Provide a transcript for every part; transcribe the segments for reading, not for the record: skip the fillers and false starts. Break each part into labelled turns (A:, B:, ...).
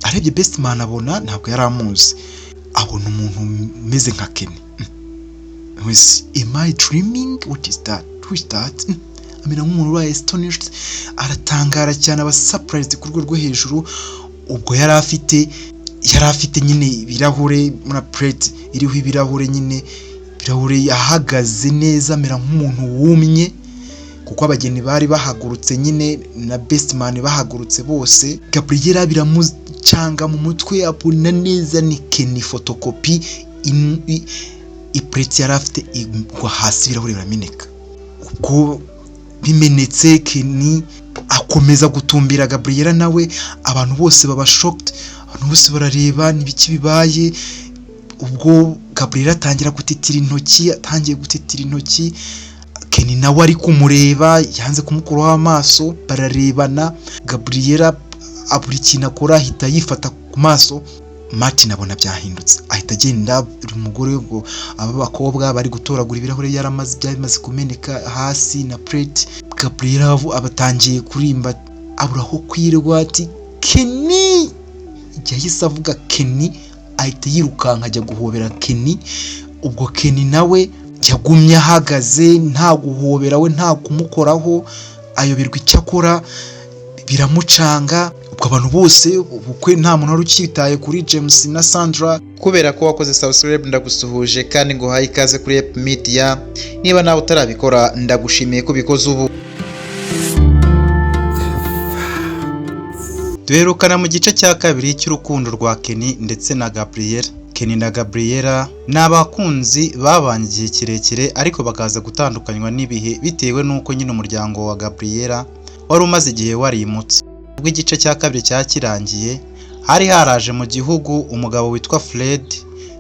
A: Arebye best man abona ntabwo yari amuzi, abona umuntu umeze nka Kenny. Wese, "Am I dreaming? What is that? Who is that?" Amera nk'umuntu ubaye astonished, aratangara cyane, aba surprised ku rwego rwo hejuru. Ubwo yari afite nyine ibirahure muri plate iriho ibirahure nyine, ibirahure. Yahagaze neza amera nk'umuntu wumye, kuko abageni bari bahagurutse nyine na best man bahagurutse bose. Gabriela biramucanga mu mutwe, abona neza ni Kenny photocopy. Ipureti yari afite igwa hasi, ibirahure birameneka. Ubwo bimenetse, Kenny akomeza gutumbira Gabriela nawe. Abantu bose baba shocked, abantu bose barareba n'ibiki bibaye. Ubwo Gabriela atangira gutitira intoki, atangiye gutitira intoki, Kenny nawe ari kumureba, yanze kumukuraho amaso, bararebana. Gabriela abura ikintu akora, ahita yifata ku maso. Martin abona byahindutse, ahita agenda. Buri mugore, ngo aba bakobwa bari gutoragura ibirahure yaramaze byamaze kumeneka hasi na plate. Gabriela abatangiye kurimba, abura aho kwirwa, ati: "Kenny!" Igihe yahise avuga Kenny, ahita yirukanka ajya guhobera Kenny. Ubwo Kenny nawe yagumye ahagaze, nta guhobera we, nta kumukoraho, ayoberwa icyo akora, biramucanga. Ubwo abantu bose, ubukwe, nta muntu wari ukitaye kuri James na Sandra.
B: Kubera ko wakoze subscribe, ndagusuhuje kandi nguhaye ikaze kuri Ep Media. Niba nawe utarabikora, ndagushimiye ko ubikoze ubu.
C: Duherukana mu gice cya kabiri cy'urukundo rwa Kenny ndetse na Gabriela. Kenny na Gabriela ni abakunzi babanye igihe kirekire, ariko bakaza gutandukanywa n'ibihe bitewe n'uko nyine umuryango wa Gabriela wari umaze igihe warimutse. Ubwo igice cya kabiri cyari kirangiye, hari haraje mu gihugu umugabo witwa Fred,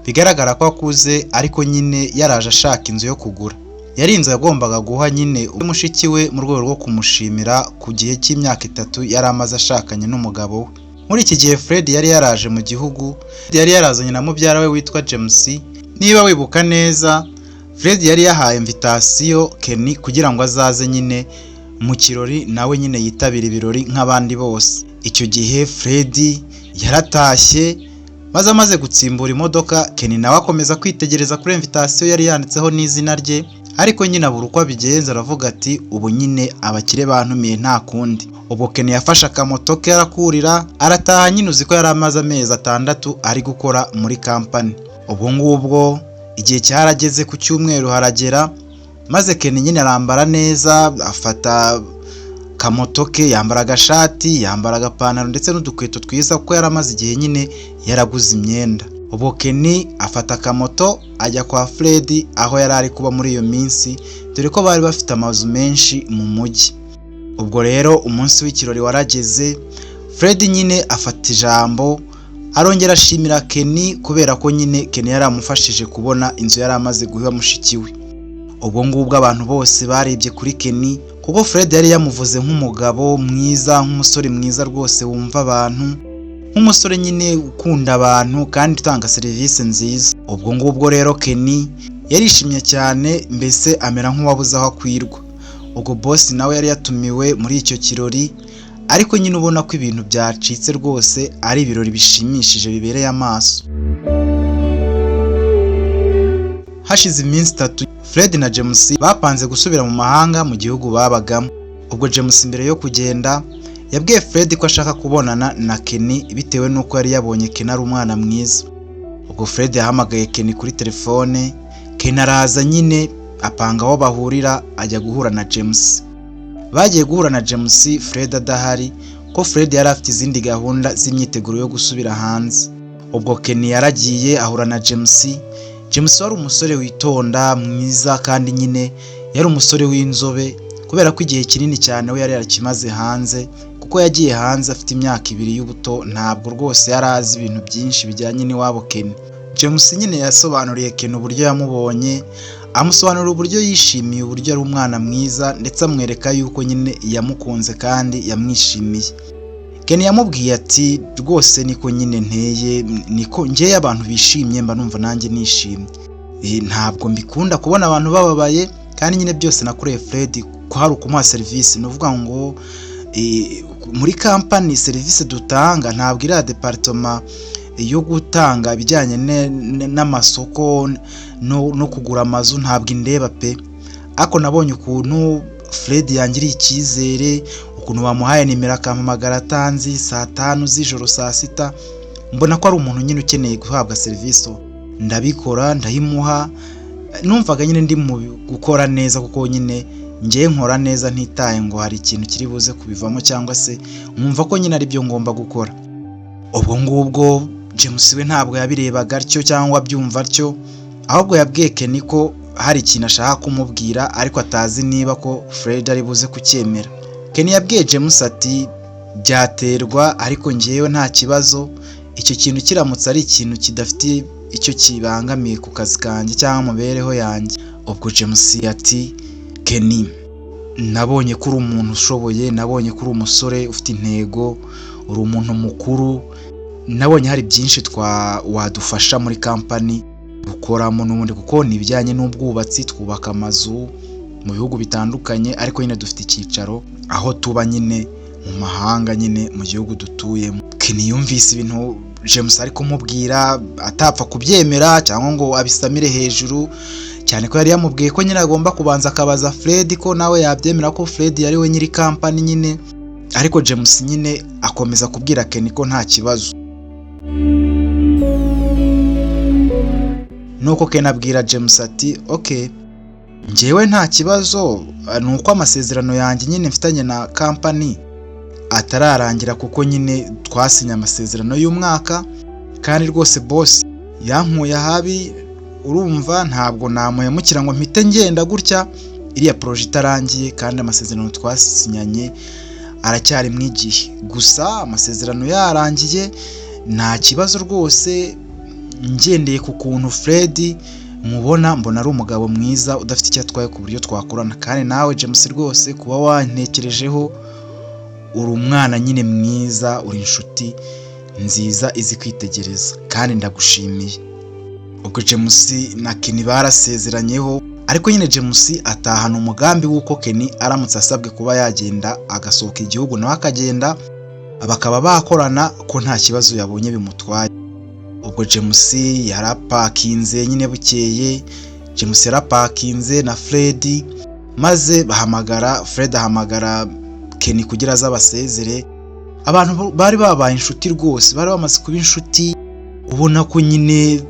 C: bigaragara ko akuze, ariko nyine yaraje ashaka inzu yo kugura. Yari inzu yagombaga guha nyine mushiki we mu rwego rwo kumushimira ku gihe cy'imyaka 3 yari amaze ashakanye n'umugabo we. Muri iki gihe Fred yari yaraje mu gihugu, yari yarazanye na mubyara we witwa James. Niba wibuka neza, Fred yari yahaye invitation Kenny kugira ngo azaze nyine mu kirori, nawe nyine yitabira ibirori nk'abandi bose. Icyo gihe Fred yaratashye, maze amaze gutsimbura imodoka, Kenny nawe akomeza kwitegereza kuri invitation yari yanditseho n'izina rye, ariko nyine abura uko abigenza. Aravuga ati: "Ubu nyine abakire bantumiye, nta kundi." Ubwo Kenny yafashe akamoto ke, arakurira, arataha. Nyine uzi ko yari amaze amezi 6 ari gukora muri kampani. Ubwo ngubwo igihe cyarageze, ku cyumweru haragera, maze Kenny nyine arambara neza, afata kamoto ke, yambara agashati, yambara agapantaro ndetse n'udukweto twiza, kuko yari amaze igihe nyine yaraguze imyenda. Ubwo Kenny afata akamoto ajya kwa Fred aho yari ari kuba muri iyo minsi, dore ko bari bafite amazu menshi mu mujyi. Ubwo rero umunsi w'ikirori warageze, Fred nyine afata ijambo, arongera ashimira Kenny kubera ko nyine Kenny yari amufashije kubona inzu yari amaze guha mushiki we. Ubwo ngubwo abantu bose barebye kuri Kenny, kuko Fred yari yamuvuze nk'umugabo mwiza, nk'umusore mwiza rwose wumva abantu, nk'umusore nyine ukunda abantu kandi utanga serivisi nziza. Ubwo ngubwo rero Kenny yarishimye cyane, mbese amera nk'uwabuze aho akwirwa. Ubwo boss nawe yari yatumiwe muri icyo kirori, ariko nyine ubona ko ibintu byacitse rwose, ari ibirori bishimishije bibereye amaso. Hashize iminsi 3, Fred na James bapanze gusubira mu mahanga, mu gihugu babagamo. Ubwo James mbere yo kugenda yabwiye Fred ko ashaka kubonana na Kenny, bitewe n'uko yari yabonye Kenny ari umwana mwiza. Ubwo Fred yahamagaye Kenny kuri telefone, Kenny araza nyine, apanga aho bahurira, ajya guhura na James. Bagiye guhura na James Fred adahari, ko Fred yari afite izindi gahunda z'imyiteguro yo gusubira hanze. Ubwo Kenny yaragiye ahura na James. James wari umusore witonda, mwiza, kandi nyine yari umusore w'inzobe, kubera ko igihe kinini cyane we yari yarakimaze hanze, kuko yagiye hanze afite imyaka 2 y'ubuto. Ntabwo rwose yari azi ibintu byinshi bijyanye n'iwabo Kenny. James nyine yasobanuriye Kenny uburyo yamubonye, amusobanurira uburyo yishimiye uburyo ari umwana mwiza, ndetse amwereka yuko nyine yamukunze kandi yamwishimiye. Kenny yamubwiye ati: "Rwose niko nyine nteye, niko ngeye, abantu bishimye mba numva nanjye nishimye. Ntabwo mbikunda kubona abantu bababaye, kandi nyine byose nakoreye Fred ko hari ukumuha serivisi, ni ukuvuga ngo Muri kampani serivisi dutanga ntabwo iriya département yo gutanga ibijyanye n'amasoko no kugura amazu ntabwo indeba pe. Ariko nabonye ukuntu Fred yangiriye icyizere, ukuntu bamuhaye nimero akampamagara atanzi saa 5 z'ijoro, saa 6, mbona ko ari umuntu nyine ukeneye guhabwa serivisi, ndabikora ndayimuha. Numvaga nyine ndi mu gukora neza, kuko nyine ngiye nkora neza ntitaye ngo hari ikintu kiri buze kubivamo, cyangwa se nkumva ko nyine ari byo ngomba gukora. Ubwo ngubwo James we ntabwo yabirebaga atyo cyangwa abyumva atyo, ahubwo yabwiye Kenny ko hari ikintu ashaka kumubwira ariko atazi niba ko Fred ari buze kucyemera. Kenny yabwiye James ati byaterwa, ariko ngewe nta kibazo, icyo kintu kiramutse ari ikintu kidafite icyo kibangamiye ku kazi kanjye cyangwa mu mibereho yanjye. Ubwo James ati Kenny, nabonye ko uri umuntu ushoboye, nabonye ko uri umusore ufite intego, uri umuntu mukuru, nabonye hari byinshi wadufasha muri kampani dukoramo n'ubundi, kuko ni ibijyanye n'ubwubatsi, twubaka amazu mu bihugu bitandukanye, ariko nyine dufite icyicaro aho tuba nyine mu mahanga, nyine mu gihugu dutuyemo. Kenny yumvise ibintu James ari kumubwira atapfa kubyemera cyangwa ngo abisamire hejuru, cyane ko yari yamubwiye ko nyine agomba kubanza akabaza Fred ko nawe yabyemera, ko Fred yari we nyiri kampani nyine. Ariko James nyine akomeza kubwira Kenny ko nta kibazo. Nuko Kenny abwira James ati okay, njyewe nta kibazo, ni uko amasezerano yanjye nyine mfitanye na kampani atararangira, kuko nyine twasinye amasezerano y'umwaka, kandi rwose boss yankuye ahabi, urumva ntabwo namuhemukira ngo mpite ngenda gutya iriya projet itarangiye, kandi amasezerano twasinyanye aracyari mu igihe. Gusa amasezerano yarangiye nta kibazo rwose, ngendeye ku kuntu Fred mubona, mbona ari umugabo mwiza udafite icyo atwaye ku buryo twakorana, kandi nawe James rwose kuba wantekerejeho, uri umwana nyine mwiza, uri inshuti nziza izi kwitegereza, kandi ndagushimiye. Ubwo James na Kenny barasezeranyeho, ariko nyine James atahana umugambi w'uko Kenny aramutse asabwe kuba yagenda agasohoka igihugu nawe akagenda, bakaba bakorana, ko nta kibazo yabonye bimutwaye. Ubwo James yarapakinze nyine, bukeye James yarapakinze na Fred, maze bahamagara Fred ahamagara Kenny kugira azabasezere. Abantu bari babaye inshuti rwose, bari bamaze kuba inshuti, ubona ko nyine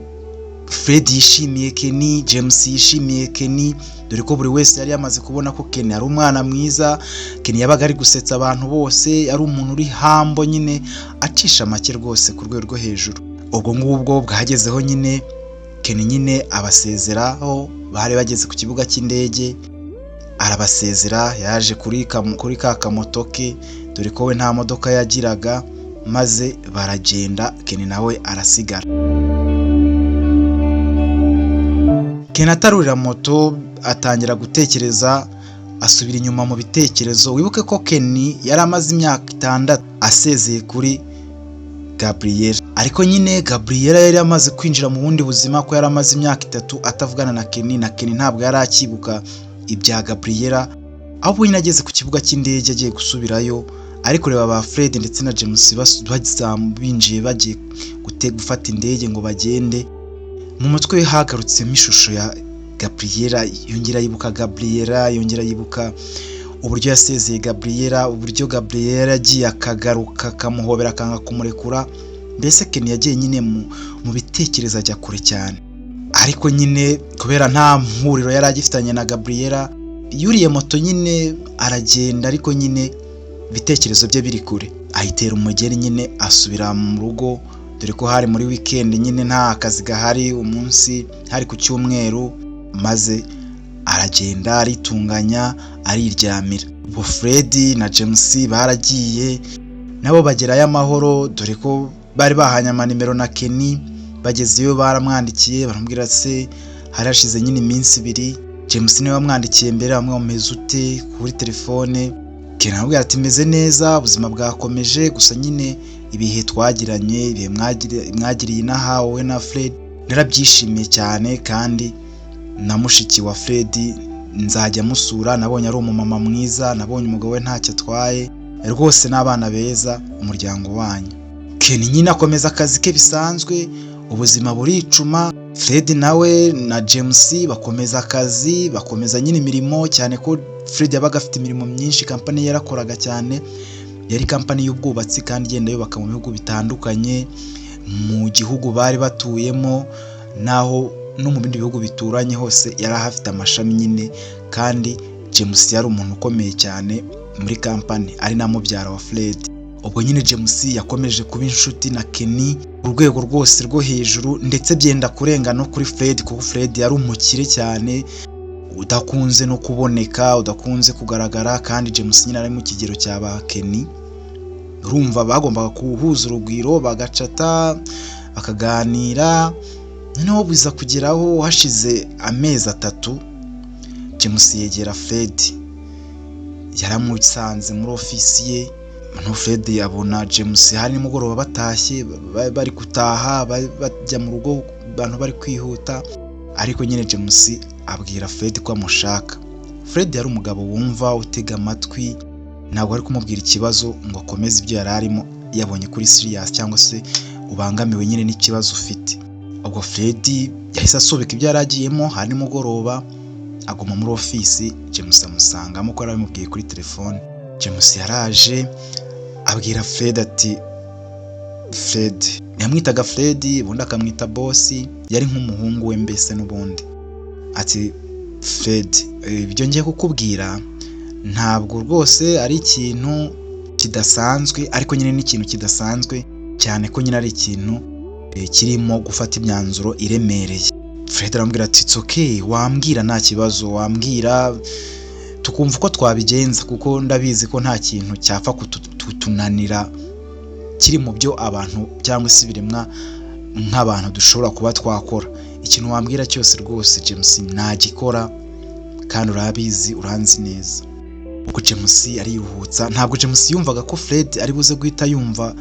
C: Fred yishimiye Kenny, James yishimiye Kenny, dore ko buri wese yari yamaze kubona ko Kenny ari umwana mwiza. Kenny yabaga ari gusetsa abantu bose, ari umuntu uri hambo nyine, acisha make rwose ku rwego rwo hejuru. Ubwo ngubwo bwagezeho nyine Kenny nyine abasezeraho, bari bageze ku kibuga cy'indege arabasezera, yaje kuri ka kamoto ke, dore ko we nta modoka yagiraga, maze baragenda, Kenny nawe arasigara. Kenny atarurira moto atangira gutekereza, asubira inyuma mu bitekerezo. Wibuke ko Kenny yari amaze imyaka 6 asezeye kuri Gabriella, ariko nyine Gabriella yari amaze kwinjira mu bundi buzima, ko yari amaze imyaka 3 atavugana na Kenny, na Kenny ntabwo yari akibuka ibya Gabriella. Ahubwo nyine ageze ku kibuga cy'indege agiye gusubirayo, ari kureba ba Fred ndetse na James binjiye bagiye gufata indege ngo bagende, mu mutwe we hagarutsemo ishusho ya Gabriella, yongera yibuka Gabriella, yongera yibuka uburyo yasezeye Gabriella, uburyo Gabriella yagiye akagaruka akamuhobera akanga kumurekura. Mbese Kenny yagiye nyine mu bitekerezo ajya kure cyane, ariko nyine kubera nta mpuriro yari agifitanye na Gabriella, yuriye moto nyine aragenda, ariko nyine ibitekerezo bye biri kure, ayitera umugeri nyine asubira mu rugo, dore ko hari muri weekend nyine nta kazi gahari, umunsi hari ku cyumweru, maze aragenda aritunganya ariryamira. Ubwo Fred na James baragiye nabo bagerayo amahoro, dore ko bari bahanye amanimero na Kenny. Bageze iyo baramwandikiye baramubwira se hari hashize nyine iminsi 2. James niwe wamwandikiye mbere, amwomeza ute kuri telefone. Kenny aramubwira ati meze neza, ubuzima bwakomeje, gusa nyine ibihe twagiranye, ibihe mwagiriye inaha wowe na Fred narabyishimiye cyane, kandi na mushiki wa Fred nzajya musura, nabonye ari umumama mwiza, nabonye umugabo we ntacyo atwaye.
A: Rwose n'abana beza umuryango wanyu. Kenny nyine akomeza akazi ke bisanzwe, ubuzima buricuma. Fred nawe na James bakomeza akazi, bakomeza nyine imirimo, cyane ko Fred yabaga afite imirimo myinshi. Kampani yarakoraga cyane, yari kampani y'ubwubatsi kandi igenda yubaka mu bihugu bitandukanye, mu gihugu bari batuyemo naho no mu bindi bihugu bituranye hose yari ahafite amashami nyine. Kandi James yari umuntu ukomeye cyane muri kampani, ari na mubyara wa Fred. Ubwo nyine James yakomeje kuba inshuti na Kenny ku rwego rwose rwo hejuru, ndetse byenda kurenga no kuri Fred, kuko Fred yari umukire cyane udakunze no kuboneka, udakunze kugaragara, kandi James nyine ari mu kigero cya ba Kenny. Urumva bagombaga kuhuza urugwiro, bagacata, bakaganira. Noneho biza kugeraho hashize amezi 3, James yegera Fred, yaramusanze muri ofisi ye. Noneho Fred abona James hari nimugoroba batashye, bari gutaha bajya mu rugo, abantu bari kwihuta, ariko nyine James abwira Fred ko amushaka. Fred yari umugabo wumva, utega amatwi, ntabwo ari kumubwira ikibazo ngo akomeze ibyo yari arimo yabonye kuri serious cyangwa se ubangamiwe nyine n'ikibazo ufite. Ubwo Fred yahise asubika ibyo yari agiyemo, hari nimugoroba, aguma muri ofisi, James amusangamo ko yari abimubwiye kuri telefone. James yaraje abwira Fred ati Fred, yamwitaga Fred ubundi akamwita boss, yari nk'umuhungu we mbese n'ubundi. Ati Fred, ibyo ngiye kukubwira ntabwo rwose ari ikintu kidasanzwe, ariko nyine ni ikintu kidasanzwe cyane ko nyine ari ikintu kirimo gufata imyanzuro iremereye. Fred aramubwira ati it's okay, wambwira nta kibazo, wambwira tukumva uko twabigenza, kuko ndabizi ko nta kintu cyapfa kutunanira kiri mu byo abantu cyangwa se ibiremwa nk'abantu dushobora kuba twakora. Ikintu wambwira cyose rwose James nagikora, kandi urabizi, uranzi neza. Ubwo James ariruhutsa. Ntabwo James yumvaga ko Fred ari buze guhita yumva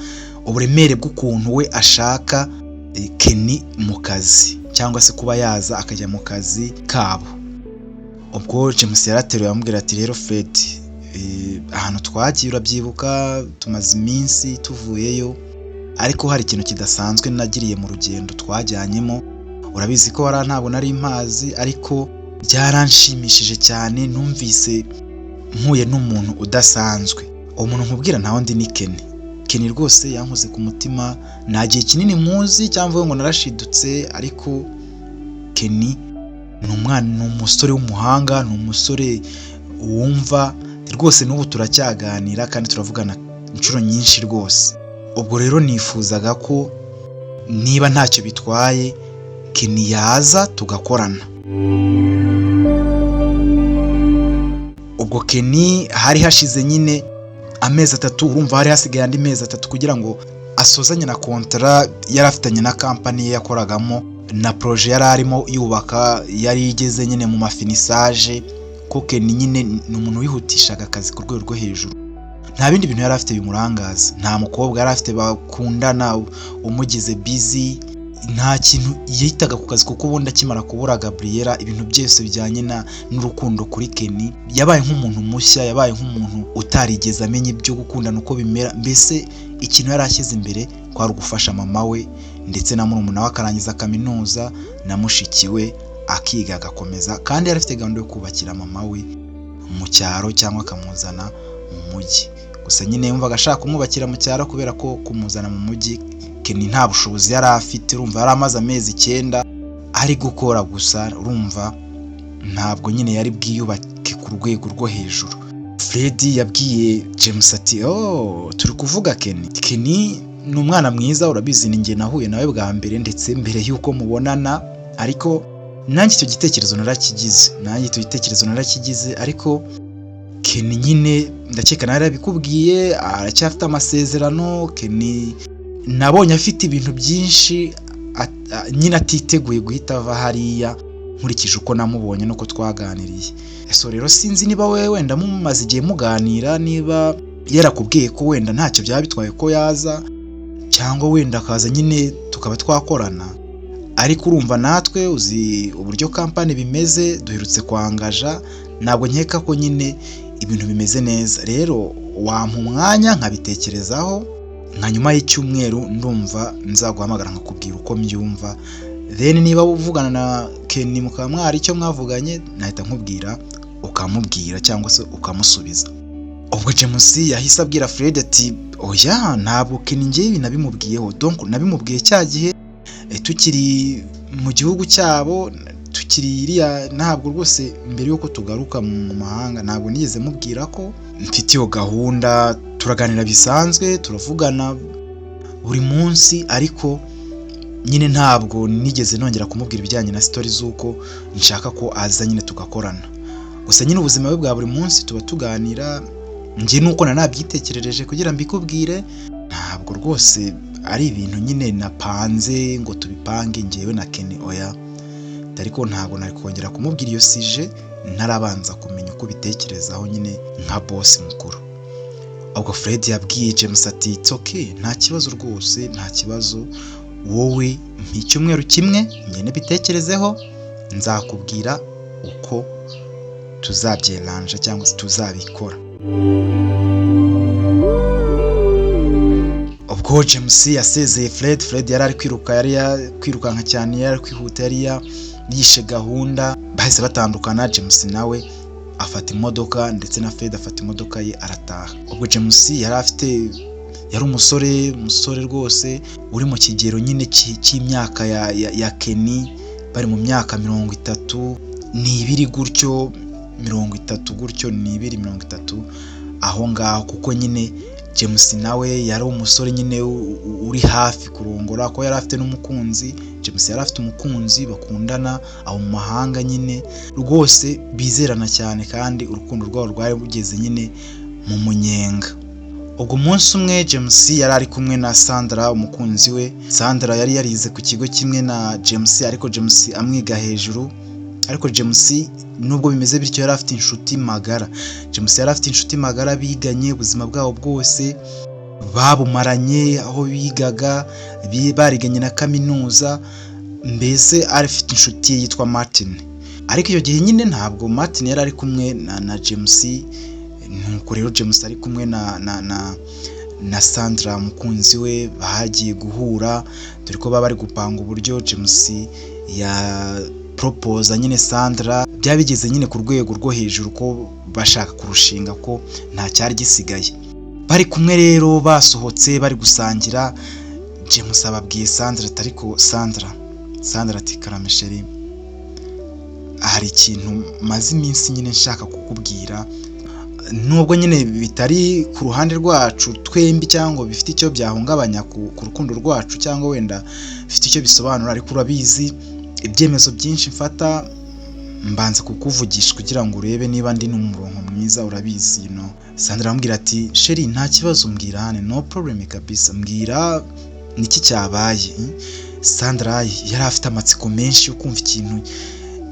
A: uburemere bw'ukuntu we ashaka Kenny mu kazi, cyangwa se kuba yaza akajya mu kazi kabo. Ubwo James yarateruye amubwira ati rero Fred, ahantu twagiye urabyibuka, tumaze iminsi tuvuyeyo, ariko hari ikintu kidasanzwe nagiriye mu rugendo twajyanyemo. Urabizi ko wari ntabwo nari mpazi, ariko byaranshimishije cyane, numvise mpuye n'umuntu udasanzwe. Uwo muntu nkubwira nta wundi ni Kenny. Kenny rwose yankoze ku mutima, nta gihe kinini muzi cyangwa ngo narashidutse, ariko Kenny ni umwana, ni umusore w'umuhanga, ni umusore wumva rwose. N'ubu turacyaganira kandi turavugana inshuro nyinshi rwose. Ubwo rero nifuzaga ko niba ntacyo bitwaye Kenny yaza tugakorana. Ubwo Kenny hari hashize nyine amezi 3, urumva hari hasigaye andi mezi 3 kugira ngo asozanye na kontara yari afitanye na kampani ye yakoragamo, na projet yari arimo yubaka yari igeze nyine mu mafinisage, ko Kenny nyine ni umuntu wihutishaga akazi ku rwego rwo hejuru. Nta bindi bintu yari afite bimurangaza, nta mukobwa yari afite bakundana umugize busy, nta kintu yitaga ku kazi, kuko ubundi akimara kubura Gabriella ibintu byose bijyanye n'urukundo kuri Kenny yabaye nk'umuntu mushya, yabaye nk'umuntu utarigeze amenya ibyo gukundana uko bimera. Mbese ikintu yari ashyize imbere kwari ugufasha mama we ndetse na murumuna we akarangiza kaminuza, na mushiki we akiga agakomeza, kandi yari afite gahunda yo kubakira mama we mu cyaro cyangwa akamuzana mu mujyi. Gusa nyine yumvaga ashaka kumwubakira mu cyaro, kubera ko kumuzana mu mujyi Kenny nta bushobozi yari afite. Urumva yari amaze amezi 9 ari gukora gusa, urumva ntabwo nyine yari bwiyubake ku rwego rwo hejuru. Fred yabwiye James ati oh, turi kuvuga Kenny. Kenny ni umwana mwiza, urabizi ni njye nahuye nawe bwa mbere ndetse mbere y'uko mubonana, ariko nanjye icyo gitekerezo narakigize, nanjye icyo gitekerezo narakigize, ariko Kenny nyine ndakeka nawe yarabikubwiye, aracyafite amasezerano. Kenny nabonye afite ibintu byinshi nyine atiteguye guhita ava hariya, nkurikije uko namubonye nuko twaganiriye. So rero sinzi niba we wenda mumaze igihe muganira, niba yarakubwiye ko wenda ntacyo byaba bitwaye ko yaza, cyangwa wenda akaza nyine tukaba twakorana. Ariko urumva natwe uzi uburyo kampani bimeze, duherutse kwangaja, ntabwo nkeka ko nyine ibintu bimeze neza. Rero Wampa umwanya nkabitekerezaho, nka nyuma y'icyumweru ndumva nzaguhamagara nkakubwira uko mbyumva. Then niba uvugana na Kenny mukaba mwari icyo mwavuganye, nahita nkubwira ukamubwira cyangwa se ukamusubiza." Ubwo James yahise abwira Fred ati: "Oya, ntabwo Kenny ngewe nabimubwiyeho. Donc nabimubwiye cya gihe tukiri mu gihugu cyabo, tukiri iriya. Ntabwo rwose mbere y'uko tugaruka mu mahanga ntabwo nigeze mubwira ko mfite iyo gahunda. Turaganira bisanzwe, turavugana buri munsi, ariko nyine ntabwo nigeze nongera kumubwira ibijyanye na story z'uko nshaka ko aza nyine tugakorana. Gusa nyine ubuzima bwe bwa buri munsi tuba tuganira. Njye nuko nanabyitekerereje kugira mbikubwire, ntabwo rwose ari ibintu nyine napanze ngo tubipange njyewe na Kenny, oya. Ariko ntabwo nari kongera kumubwira iyo sujet ntarabanza kumenya uko ubitekerezaho nyine nka boss mukuru." Ubwo Fred yabwiye James ati: "It's okay, nta kibazo rwose, nta kibazo. Wowe mpa icyumweru kimwe ngende mbitekerezeho, nzakubwira uko tuzabyeranja cyangwa se tuzabikora." Ubwo James yasezeye Fred, Fred yari ari kwiruka, yari kwirukanka cyane, yari ari kwihuta, yari yishe gahunda. Bahise batandukana, James nawe afata imodoka ndetse na Fred afata imodoka ye arataha. Ubwo James yari afite, yari umusore rwose uri mu kigero nyine cy'imyaka ya Kenny, bari mu myaka 32 gutyo, 30 gutyo, n'ibiri, 30 aho ngaho, kuko nyine James nawe yari umusore nyine uri hafi kurongora, ko yari afite n'umukunzi. James yari afite umukunzi bakundana aho mu mahanga nyine, rwose bizerana cyane, kandi urukundo rwabo rwari rugeze nyine mu munyenga. Ubwo umunsi umwe James yari ari kumwe na Sandra, umukunzi we. Sandra yari yarize ku kigo kimwe na James, ariko James amwiga hejuru. Ariko James nubwo bimeze bityo yari afite inshuti magara. James yari afite inshuti magara biganye, ubuzima bwabo bwose babumaranye aho bigaga, bariganye na kaminuza. Mbese afite inshuti ye yitwa Martin. Ariko icyo gihe nyine ntabwo Martin yari ari kumwe na James. Nuko rero James ari kumwe na Sandra umukunzi we, bagiye guhura, dore ko baba bari gupanga uburyo James ya proposa nyine Sandra. Byaba bigeze nyine ku rwego rwo hejuru ko bashaka kurushinga, ko nta cyari gisigaye. Bari kumwe rero, basohotse, bari gusangira, James ababwiye Sandra ati: "Ariko Sandra." Sandra ati: "Karame chéri." "Hari ikintu maze iminsi nyine nshaka kukubwira, nubwo nyine bitari ku ruhande rwacu twembi cyangwa bifite icyo byahungabanya ku rukundo rwacu cyangwa wenda bifite icyo bisobanura, ariko urabizi ibyemezo byinshi mfata mbanza kukuvugisha kugira ngo urebe niba ndi n'umurongo mwiza, urabizi." Sandra aramubwira ati: "Chéri, nta kibazo, mbwira hano, no problem kabisa, mbwira niki cyabaye." Sandra yari afite amatsiko menshi yo kumva ikintu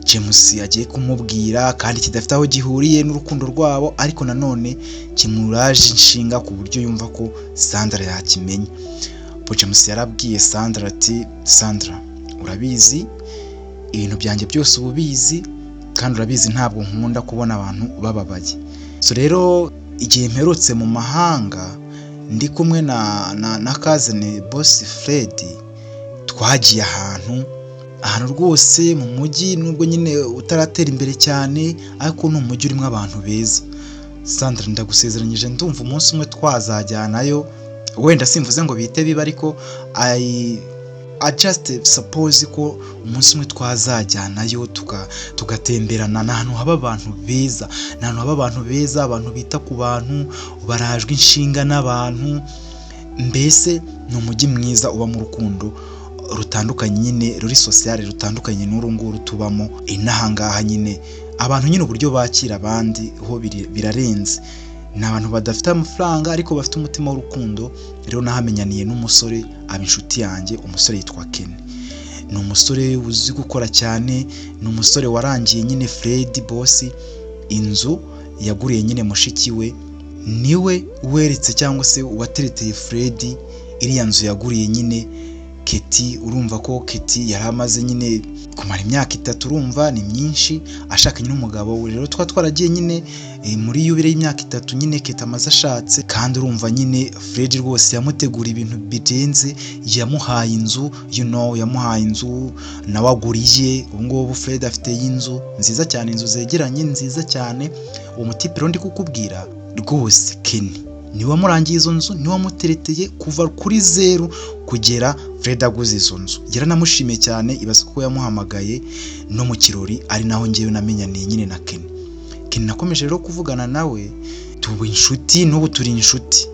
A: James agiye kumubwira, kandi kidafite aho gihuriye n'urukundo rwabo, ariko nanone kimuraje inshinga ku buryo yumva ko Sandra yakimenya. Ubwo James yarabwiye Sandra ati: "Sandra, urabizi ibintu byanjye byose uba ubizi, kandi urabizi ntabwo nkunda kubona abantu bababaye. So rero igihe mperutse mu mahanga ndi kumwe na cousin boss Fred, twagiye ahantu rwose mu mujyi, nubwo nyine utaratera imbere cyane, ariko ni umujyi urimo abantu beza. Sandra, ndagusezeranyije, ndumva umunsi umwe twazajyanayo. Wenda simvuze ngo bihite biba, ariko I just suppose ko umunsi umwe twazajyanayo tugatemberana. Ni ahantu haba abantu beza, ni ahantu haba abantu beza, abantu bita ku bantu, barajwe inshinga n'abantu. Mbese ni umujyi mwiza ubamo urukundo rutandukanye nyine, ruri social, rutandukanye n'uru nguru tubamo inaha ngaha nyine. Abantu nyine uburyo bakira abandi ho birarenze. Ni abantu badafite amafaranga ariko bafite umutima w'urukundo. Rero nahamenyaniye n'umusore aba inshuti yanjye. Umusore yitwa Kenny, ni umusore uzi gukora cyane, ni umusore warangiye nyine Fred boss inzu yaguriye nyine mushiki we. Niwe weretse cyangwa se watereteye Fred iriya nzu yaguriye nyine Kenny." Keti, urumva ko Keti yari amaze nyine kumara imyaka 3, urumva ni myinshi ashakanye n'umugabo we. Rero twa twaragiye nyine muri yubile y'imyaka 3 nyine Keti amaze ashatse, kandi urumva nyine Fred rwose yamutegura ibintu birenze, yamuhaye inzu, yamuhaye inzu nawe aguriye. Ubu ngubu Fred afite inzu nziza cyane, inzu zegeranye nziza cyane. Uwo mutipe rero ndi kukubwira rwose Kenny niwe wamurangiye izo nzu, niwe wamutereteye kuva kuri zeru kugera Fred aguze izo nzu. Yaranamushimiye cyane, ibaze ko yamuhamagaye no mu kirori, ari naho ngewe namenyaniye nyine na Kenny. Kenny nakomeje rero kuvugana nawe, tuba inshuti, n'ubu turi inshuti,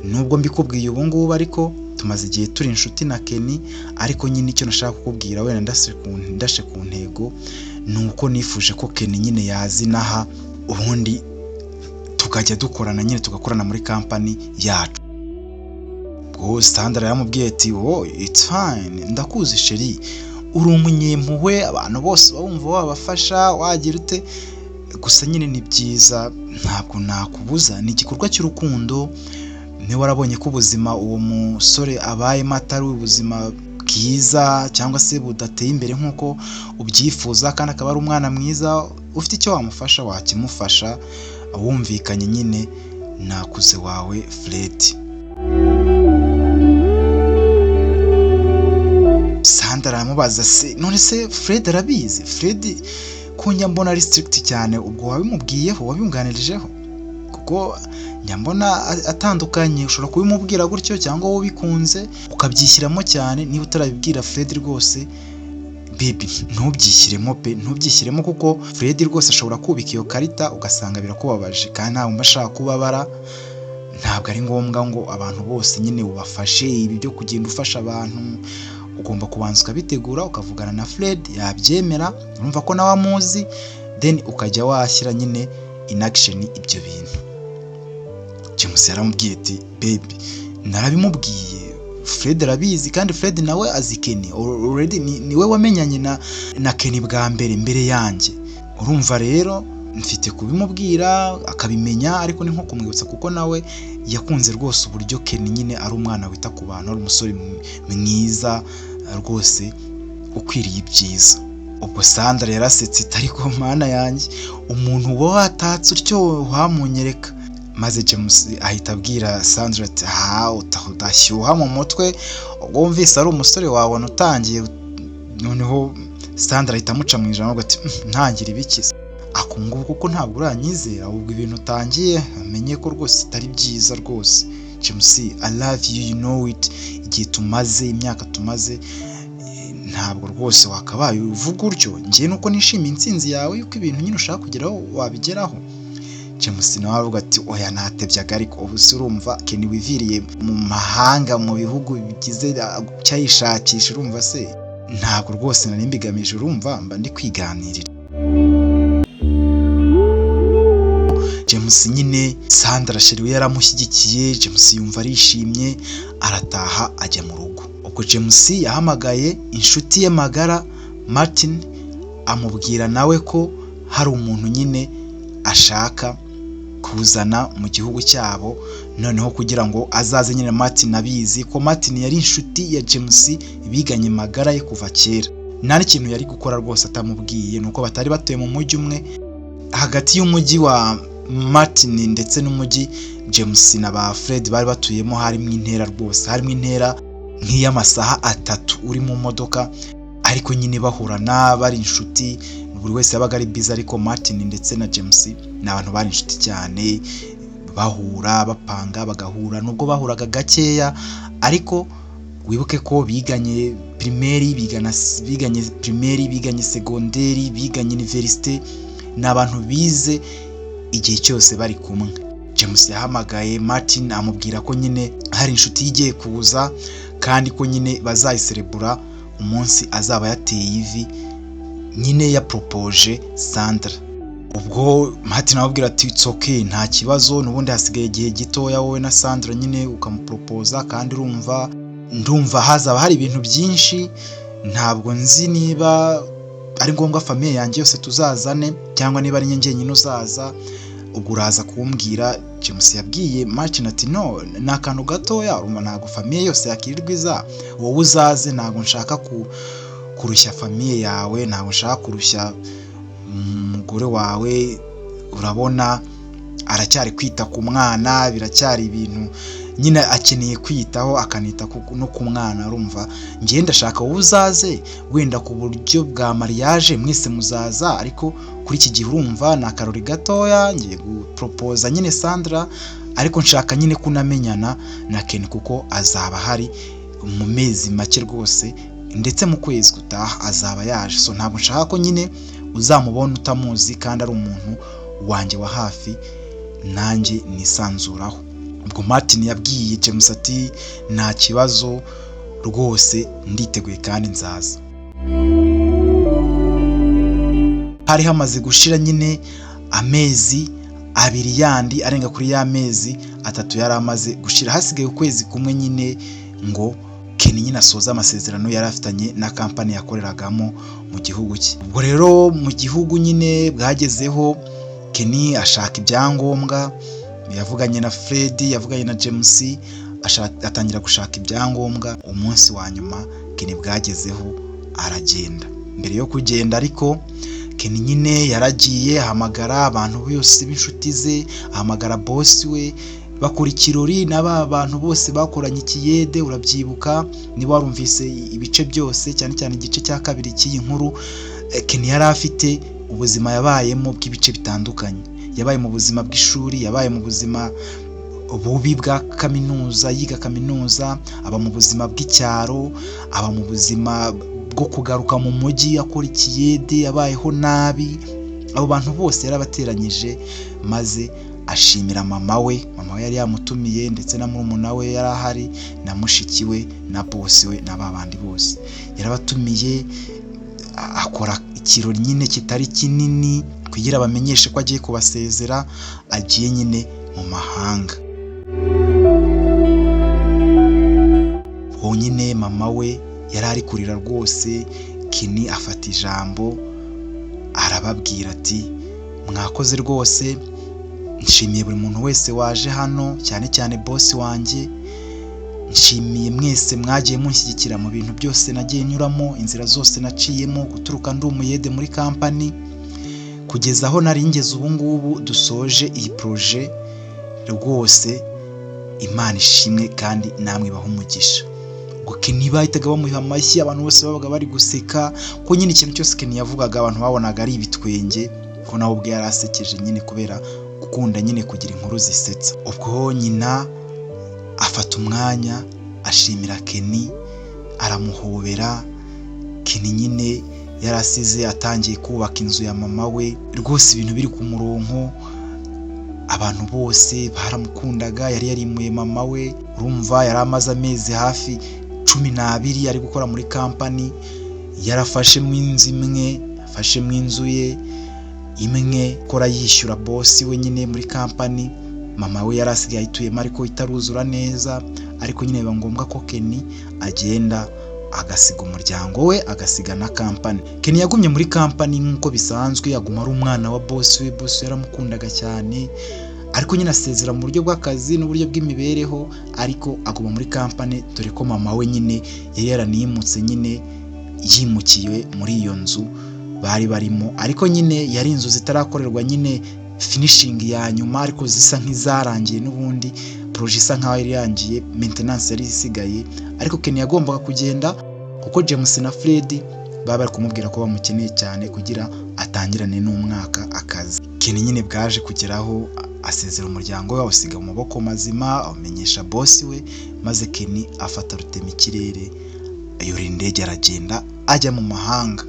A: nubwo mbikubwiye ubu ngubu ariko tumaze igihe turi inshuti na Kenny. Ariko nyine icyo nashaka kukubwira wenda ndashe ku ntego, ni uko nifuje ko Kenny nyine yazinaha, ubundi tukajya dukorana nyine, tugakorana muri kampani yacu. Ubwo Sandra yaramubwiye ati: "Oh, it's fine, ndakuzi chéri, uri umunyempuhwe, abantu bose bumva wabafasha, wagira ute, gusa nyine ni byiza, ntabwo nakubuza, ni igikorwa cy'urukundo. Niba warabonye ko ubuzima uwo musore abayemo atari ubuzima bwiza cyangwa se budateye imbere nk'uko ubyifuza, kandi akaba ari umwana mwiza, ufite icyo wamufasha wakimufasha, wumvikanye nyine nakuze wawe Fred." Sandra aramubaza: "Se none se Fred arabizi? Fred ko njya mbona ari strict cyane, ubwo wabimubwiyeho, wabimwunganirijeho? Kuko njya mbona atandukanye, ushobora kubimubwira gutyo cyangwa wowe ubikunze ukabyishyiramo cyane. Niba utarabibwira Fred rwose baby, ntubyishyiremo pe, ntubyishyiremo, kuko Fred rwose ashobora kubika iyo karita ugasanga birakubabaje, kandi ntabwo mba ashaka kubabara. Ntabwo ari ngombwa ngo abantu bose nyine ubafashe. Ibi byo kugenda ufasha abantu ugomba kubanza ukabitegura, ukavugana na Fred, yabyemera, urumva ko nawe amuzi, then ukajya washyira nyine in action ibyo bintu." James yaramubwiye ati: "Baby, narabimubwiye, Fred arabizi, kandi Fred nawe azi Kenny already, niwe wamenyanye na Kenny bwa mbere mbere yanjye. Urumva rero mfite kubimubwira akabimenya, ariko ni nko kumwibutsa, kuko nawe yakunze rwose uburyo Kenny nyine ari umwana wita ku bantu, ari umusore mwiza rwose ukwiriye ibyiza." Ubwo Sandra yarasetse, ariko mana yanjye, umuntu uba watatse utyo wamunyereka. Maze James ahita abwira Sandra ati: "Aha udashyuha mu mutwe, ubwo wumvise ari umusore wabona utangiye." Noneho Sandra ahita amuca mu ijambo ati: "Ntangira ibikiza akungubu, kuko ntabwo uranyizera, ubwo ibintu utangiye amenye ko rwose atari byiza rwose. James, I love you, you know it, igihe tumaze, imyaka tumaze, ntabwo rwose wakabaye uvuga utyo. Njye nuko nishimiye intsinzi yawe, yuko ibintu nyine ushaka kugeraho wabigeraho." James nawe avuga ati: "Oya, natebyaga, ariko ubu se urumva Kenny wiviriye mu mahanga, mu bihugu bigize cyayishakisha, urumva se ntabwo rwose nari mbigamije, urumva mba ndi kwiganirira." James nyine Sandra chéri we yaramushyigikiye, James yumva arishimye, arataha ajya mu rugo. Ubwo James yahamagaye inshuti ye magara Martin, amubwira nawe ko hari umuntu nyine ashaka kuzana mu gihugu cyabo, noneho kugira ngo azaze nyine. Martin abizi ko Martin yari inshuti ya James, biganye magara ye kuva kera, nta n'ikintu yari gukora rwose atamubwiye, nuko batari batuye mu mujyi umwe. Hagati y'umujyi wa Martin ndetse n'umujyi James na ba Fred bari batuyemo harimo intera rwose, harimo intera nk'iy'amasaha 3 uri mu modoka, ariko nyine bahurana bari inshuti, buri wese yabaga ari busy, ariko Martin ndetse na James ni abantu bari inshuti cyane, bahura bapanga bagahura, nubwo bahuraga gakeya, ariko wibuke ko biganye primaire, biganye primaire, biganye segonderi, biganye université, ni abantu bize igihe cyose bari kumwe. James yahamagaye Martin amubwira ko nyine hari inshuti igiye kuza, kandi ko nyine bazayiserebura umunsi azaba yateye ivi nyine yapropoje Sandra. Ubwo Martin amubwira ati: "It's okay, nta kibazo, n'ubundi hasigaye igihe gitoya wowe na Sandra nyine ukamupropoza, kandi urumva ndumva hazaba hari ibintu byinshi, ntabwo nzi niba ari ngombwa famille yanjye yose tuzazane cyangwa niba ari njye njyenyine uzaza, Ubwo uraza kumbwira." James yabwiye Martin ati: "No, ni akantu gatoya, urumva ntabwo famille yose yakirirwa iza, wowe uzaze. Ntabwo nshaka kurushya famille yawe, ntabwo nshaka kurushya umugore wawe. Urabona aracyari kwita ku mwana, biracyari ibintu nyine akeneye kwiyitaho, akanita no ku mwana. Urumva njye ndashaka wowe uzaze, wenda ku buryo bwa mariage mwese muzaza, ariko kuri iki gihe urumva ni akarori gatoya, ngiye guporopoza nyine Sandra, ariko nshaka nyine kunamenyana na Ken kuko azaba ahari mu mezi make rwose, ndetse mu kwezi gutaha azaba yaje. So ntabwo nshaka ko nyine uzamubona utamuzi kandi ari umuntu wanjye wa hafi nanjye nisanzuraho." Ubwo Martin yabwiye James ati: "Nta kibazo rwose, nditeguye kandi nzaza." Hari hamaze gushira nyine amezi 2 yandi arenga kuri ya mezi 3 yari amaze gushira, hasigaye ukwezi kumwe nyine ngo Ken nyine asoze amasezerano yari afitanye na kampani yakoreragamo mu gihugu cye. Ubwo rero mu gihugu nyine bwagezeho, Ken ashaka ibyangombwa, yavuganye na Fred, yavuganye na James, atangira gushaka ibyangombwa. Umunsi wa nyuma Ken bwagezeho aragenda. Mbere yo kugenda ariko Ken nyine yaragiye ahamagara abantu bose b'inshuti ze, ahamagara boss we, bakora ikirori na ba bantu bose bakoranye ikiyede. Urabyibuka niba warumvise ibice byose, cyane cyane igice cya kabiri cy'iyi nkuru. Ken yari afite ubuzima yabayemo bw'ibice bitandukanye. Yabaye mu buzima bw'ishuri, yabaye mu buzima bubi bwa kaminuza, yiga kaminuza, aba mu buzima bw'icyaro, aba mu buzima bwo kugaruka mu mujyi akora ikiyede, yabayeho nabi. Abo bantu bose yarabateranyije maze ashimira mama we. Mama we yari yamutumiye, ndetse na murumuna we yari ahari, na mushiki we, na bosi we, na ba bandi bose yarabatumiye, akora ikirori nyine kitari kinini kugira bamenyeshe ko agiye kubasezera, agiye nyine mu mahanga. Honyine mama we yari ari kurira rwose. Ken afata ijambo arababwira ati: "Mwakoze rwose, nshimiye buri muntu wese waje hano, cyane cyane bosi wanjye, nshimiye mwese mwagiye munshyigikira mu bintu byose nagiye nyuramo, inzira zose naciyemo guturuka ndi umuyede muri kampani kugeza aho nari ngeze ubu ngubu dusoje iyi projet. Rwose Imana ishimwe kandi namwe ibahe umugisha." Ubwo Ken bahitaga bamuha amashyi, abantu bose babaga bari guseka, ko nyine ikintu cyose Ken yavugaga abantu babonaga ari ibitwenge, ko nawe ubwe yari asekeje nyine kubera gukunda nyine kugira inkuru zisetsa. Ubwo nyina afata umwanya ashimira Ken, aramuhobera. Ken nyine yarasize atangiye kubaka inzu ya mama we, rwose ibintu biri ku murongo, abantu bose baramukundaga, yari yarimuye mama we. Urumva yari amaze amezi hafi 12 ari gukora muri kampani, yarafashemo inzu imwe, afashemo inzu ye imwe akora yishyura bosi we nyine muri kampani. Mama we yari asigaye ayituyemo ariko itaruzura neza, ariko nyine biba ngombwa ko Ken agenda agasiga umuryango we, agasiga na kampani. Ken yagumye muri kampani nk'uko bisanzwe, aguma ari umwana wa bosi we, bosi we yaramukundaga cyane, ariko nyine asezera mu buryo bw'akazi n'uburyo bw'imibereho, ariko aguma muri kampani, dore ko mama we nyine yari yaranimutse nyine yimukiye muri iyo nzu bari barimo, ariko nyine yari inzu zitarakorerwa nyine finishing ya nyuma, ariko zisa nk'izarangiye n'ubundi projet isa nkaho yari irangiye, maintenance yari isigaye. Ariko Ken yagombaga kugenda kuko James na Fred baba bari kumubwira ko bamukeneye cyane kugira atangirane n'umwaka akazi. Ken nyine bwaje kugeraho asezera umuryango we, awusiga mu maboko mazima, awumenyesha bosi we, maze Ken afata rutemikirere ayora indege aragenda ajya mu mahanga.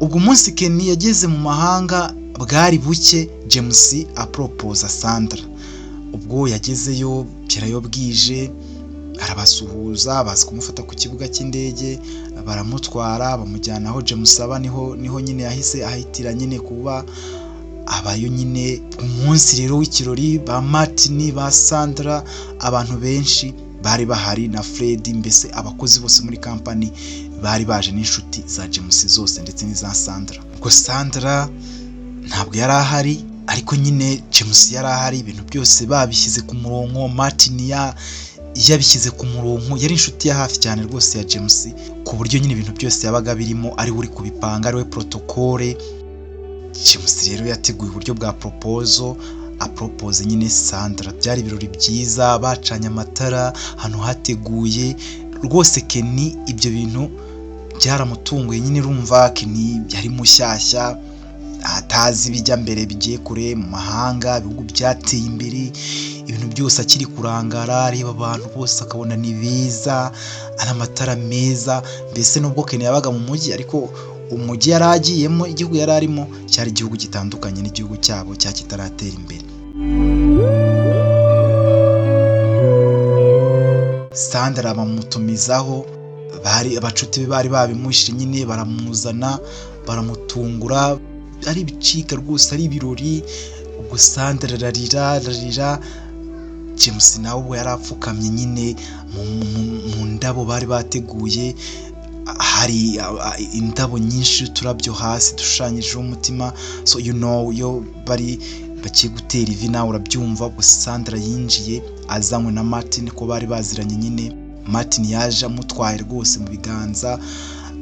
A: Ubwo umunsi Ken yageze mu mahanga bwari buke, James apropoza Sandra. Ubwo yagezeyo gerayo bwije, arabasuhuza, baza kumufata ku kibuga cy'indege, baramutwara bamujyana aho James aba, niho nyine yahise ahitira nyine kuba abayo nyine. Umunsi rero w'ikirori ba Martin, ba Sandra, abantu benshi bari bahari na Fred, mbese abakozi bose muri kampani bari baje n'inshuti za James zose ndetse n'iza Sandra. Ubwo Sandra ntabwo yari ahari, ariko nyine James yari ahari, ibintu byose babishyize ku murongo. Martin yabishyize ku murongo, yari inshuti ya hafi cyane rwose ya James, ku buryo nyine ibintu byose yabaga birimo ari we uri kubipanga, ari we protocole. James rero yateguye uburyo bwa proposal, apropose nyine Sandra. Byari ibirori byiza, bacanye amatara ahantu hateguye rwose. Kenny ibyo bintu byaramutunguye nyine, urumva Kenny yari mushyashya, atazi ibijya mbere, bigiye kure mu mahanga, ibihugu byateye imbere, ibintu byose akiri kurangara, areba abantu bose akabona ni beza, ari amatara meza. Mbese nubwo Kenny yabaga mu mujyi, ariko umujyi yari agiyemo, igihugu yari arimo cyari igihugu gitandukanye n'igihugu cyabo cyari kitaratera imbere. Sandra bamutumizaho, bari abacuti be bari babimushye nyine, baramuzana baramutungura, ari ibicika rwose, ari ibirori. Ubwo Sandra ararira ararira, James nawe ubwo yari apfukamye nyine mu ndabo bari bateguye, hari indabo nyinshi, uturabyo hasi dushushanyijeho umutima, so you know iyo bari bagiye gutera ivi nawe urabyumva. Ubwo Sandra yinjiye azanywe na Martin, ko bari baziranye nyine. Martin yaje amutwaye rwose mu biganza.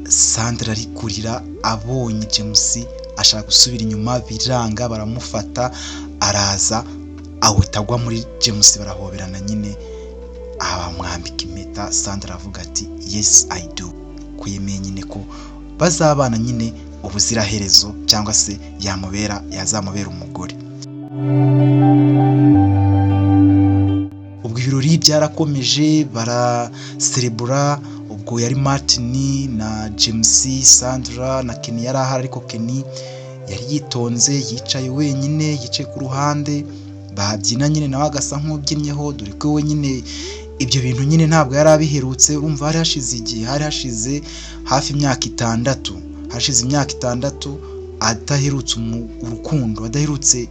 A: Sandra ari kurira abonye James, ashaka gusubira inyuma biranga, baramufata, araza ahita agwa muri James, barahoberana nyine, abamwambika impeta. Sandra aravuga ati "Yes, I do", ko yemeye nyine ko bazabana nyine ubuziraherezo, cyangwa se yamubera, yazamubera umugore. Ubwo ibirori byarakomeje, baraserebura. Ubwo yari Martin na James, Sandra na Kenny yari ahari, ariko Kenny yari yitonze, yicaye wenyine, yicaye ku ruhande. Babyina nyine nawe agasa nk'ubyinnyeho, dore ko we nyine ibyo bintu nyine ntabwo yari abiherutse. Urumva hari hashize igihe, hari hashize hafi imyaka 6, hashize imyaka 6 adaherutse urukundo, adaherutse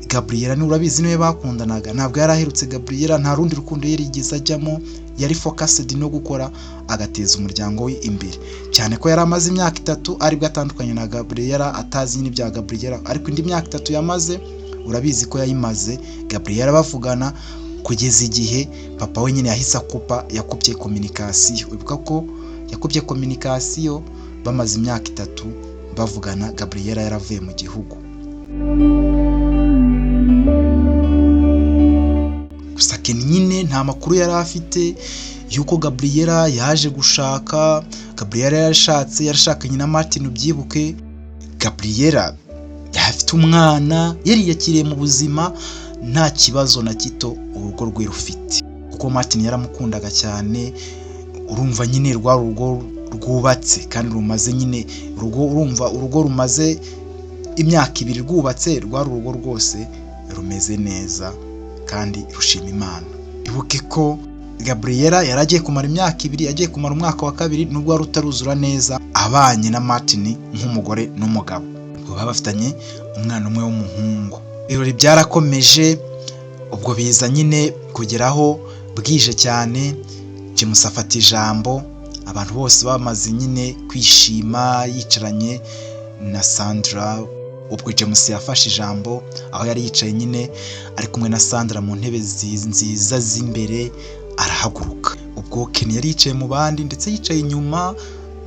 A: Gabriela. Ni urabizi niwe bakundanaga, ntabwo yari aherutse Gabriela, nta rundi rukundo yari yigeze ajyamo, yari focused no gukora agateza umuryango we imbere, cyane ko yari amaze imyaka 3 aribwo atandukanye na Gabriela, atazi nyine ibya Gabriela. Ariko indi myaka 3 yamaze, urabizi ko yayimaze Gabriela bavugana, kugeza igihe papa we nyine yahise akupa, yakupye communication. Wibuka ko yakupye communication bamaze imyaka 3 bavugana, Gabriela yaravuye mu gihugu. Gusa Kenny nyine nta makuru yari afite yuko Gabriela yaje gushaka. Gabriela yarashatse, yarashakanye na Martin, ubyibuke. Gabriela afite umwana, yariyakiriye mu buzima, nta kibazo na gito urugo rwe rufite, kuko Martin yaramukundaga cyane. Urumva nyine rwa rugo rwubatse kandi rumaze nyine urugo, urumva urugo rumaze imyaka 2 rwubatse, rwari urugo rwose rumeze neza kandi rushima Imana. Ibuke ko Gabriela yari agiye kumara imyaka 2, agiye kumara umwaka wa 2 nubwo wari utaruzura neza, abanye na Martin nk'umugore n'umugabo. Ubwo baba bafitanye umwana umwe w'umuhungu. Ibirori byarakomeje, ubwo biza nyine kugeraho bwije cyane, James afata ijambo, abantu bose bamaze nyine kwishima, yicaranye na Sandra. Ubwo James yafashe ijambo aho yari yicaye nyine ari kumwe na Sandra mu ntebe nziza z'imbere, arahaguruka. Ubwo Kenny yari yicaye mu bandi, ndetse yicaye inyuma.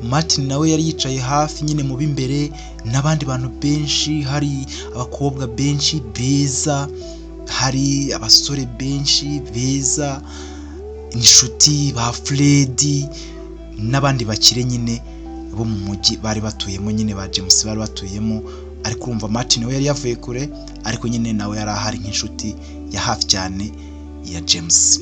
A: Martin nawe yari yicaye hafi nyine mu b'imbere, n'abandi bantu benshi, hari abakobwa benshi beza, hari abasore benshi beza, inshuti ba Fred n'abandi bakire nyine bo mu mujyi bari batuyemo nyine, ba James bari batuyemo. Ariko urumva Martin we yari yavuye kure, ariko nyine nawe yari ahari nk'inshuti ya hafi cyane ya James.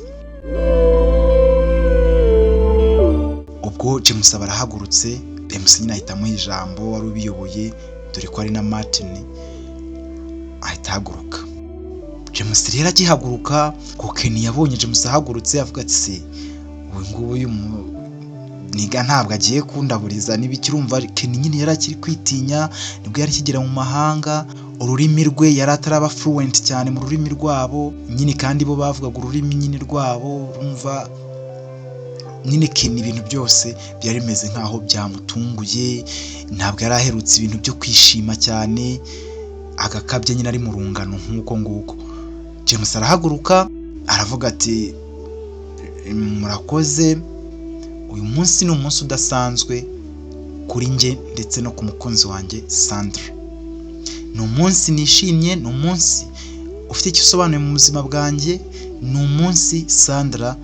A: Ubwo James aba arahagurutse, James nyine ahita amuha ijambo, wari ubiyoboye, dore ko ari na Martin, ahita ahaguruka. James rero agihaguruka, ko Kenny yabonye James ahagurutse, avuga ati se ubu ngubu uyu niga ntabwo agiye kundaburiza n'ibiki. Urumva Kenny nyine yari akiri kwitinya, nibwo yari akigera mu mahanga, ururimi rwe yari ataraba fluent cyane mu rurimi rwabo nyine, kandi bo bavugaga ururimi nyine rwabo, urumva Nyine Kenny ibintu byose byari bimeze nkaho byamutunguye, ntabwo yari aherutse ibintu byo kwishima cyane agakabya nyine ari mu rungano nk'uko nguko. James arahaguruka aravuga ati: "Murakoze, uyu munsi ni umunsi udasanzwe kuri njye ndetse no ku mukunzi wanjye Sandra. Ni umunsi nishimye, ni umunsi ufite icyo usobanuye mu buzima bwanjye, ni umunsi Sandra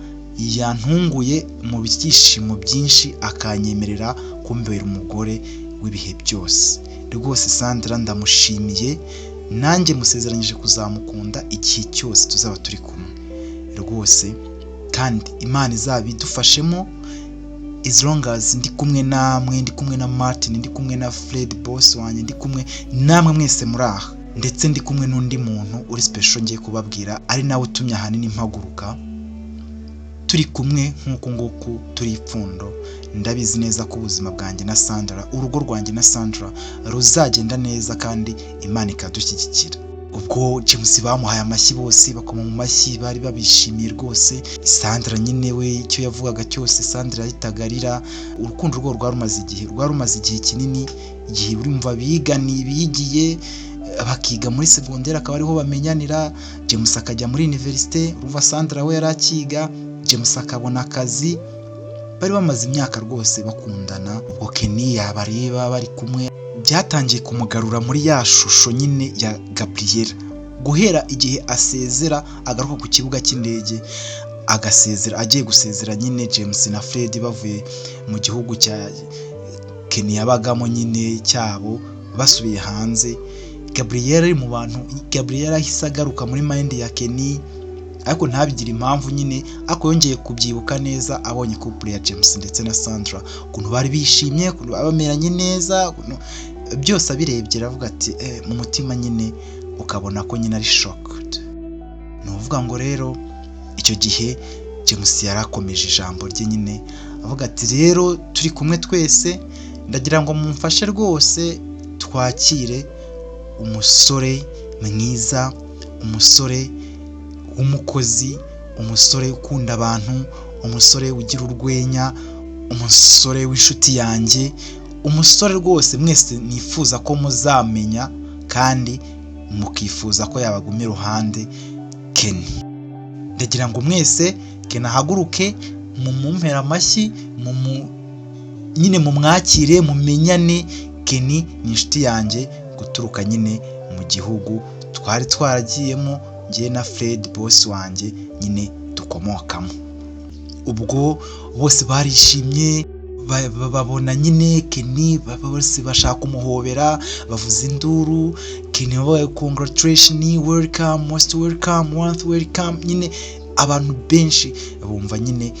A: yantunguye mu byishimo byinshi akanyemerera kumbera umugore w'ibihe byose. Rwose Sandra ndamushimiye, nanjye musezeranyije kuzamukunda igihe cyose tuzaba turi kumwe rwose, kandi Imana izabidufashemo. As long as ndi kumwe namwe, ndi kumwe na Martin, ndi kumwe na Fred boss wanjye, ndi kumwe namwe mwese muri aha, ndetse ndi kumwe n'undi muntu uri special ngiye kubabwira, ari nawe utumye ahanini mpaguruka, turi kumwe nk'uku nguku turi ipfundo, ndabizi neza ko ubuzima bwanjye na Sandra, urugo rwanjye na Sandra ruzagenda neza kandi Imana ikadushyigikira." Ubwo James bamuhaye amashyi, bose bakoma mu mashyi, bari babishimiye rwose. Sandra nyine we icyo yavugaga cyose, Sandra yahitaga arira. Urukundo rwo rwari rumaze igihe kinini, igihe urumva bigani bigiye bakiga muri segonderi akaba ariho bamenyanira, James akajya muri université, urumva Sandra we yari akiga, James akabona akazi, bari bamaze imyaka rwose bakundana. Ubwo Kenny yabareba bari kumwe, byatangiye kumugarura muri ya shusho nyine ya Gabriela guhera igihe asezera agaruka ku kibuga cy'indege, agasezera agiye gusezera nyine James na Fred bavuye mu gihugu cya Kenny yabagamo nyine cyabo basubiye hanze. Gabriela ari mu bantu, Gabriela ahise agaruka muri mind ya Kenny, ariko ntabigire impamvu nyine, ariko yongeye kubyibuka neza abonye couple ya James ndetse na Sandra, ukuntu bari bishimye, ukuntu baba bameranye neza, byose abirebye aravuga ati mu mutima nyine ukabona ko nyine ari shocked. Ni ukuvuga ngo rero icyo gihe James yari akomeje ijambo rye nyine avuga ati: "Rero turi kumwe twese, ndagira ngo mumfashe rwose twakire umusore mwiza, umusore w'umukozi, umusore ukunda abantu, umusore ugira urwenya, umusore w'inshuti yanjye, umusore rwose mwese nifuza ko muzamenya kandi mukifuza ko yabaguma iruhande, Kenny. Ndagira ngo mwese Kenny ahaguruke, mumumpere amashyi, nyine mumwakire, mumenyane. Kenny ni inshuti yanjye guturuka nyine mu gihugu twari twaragiyemo njye na Fred boss wanjye nyine dukomokamo." Ubwo bose barishimye, babona nyine Kenny, bose bashaka kumuhobera, bavuza induru. Kenny babaye congratulation, welcome, most welcome, once welcome. Nyine abantu benshi bumva nyine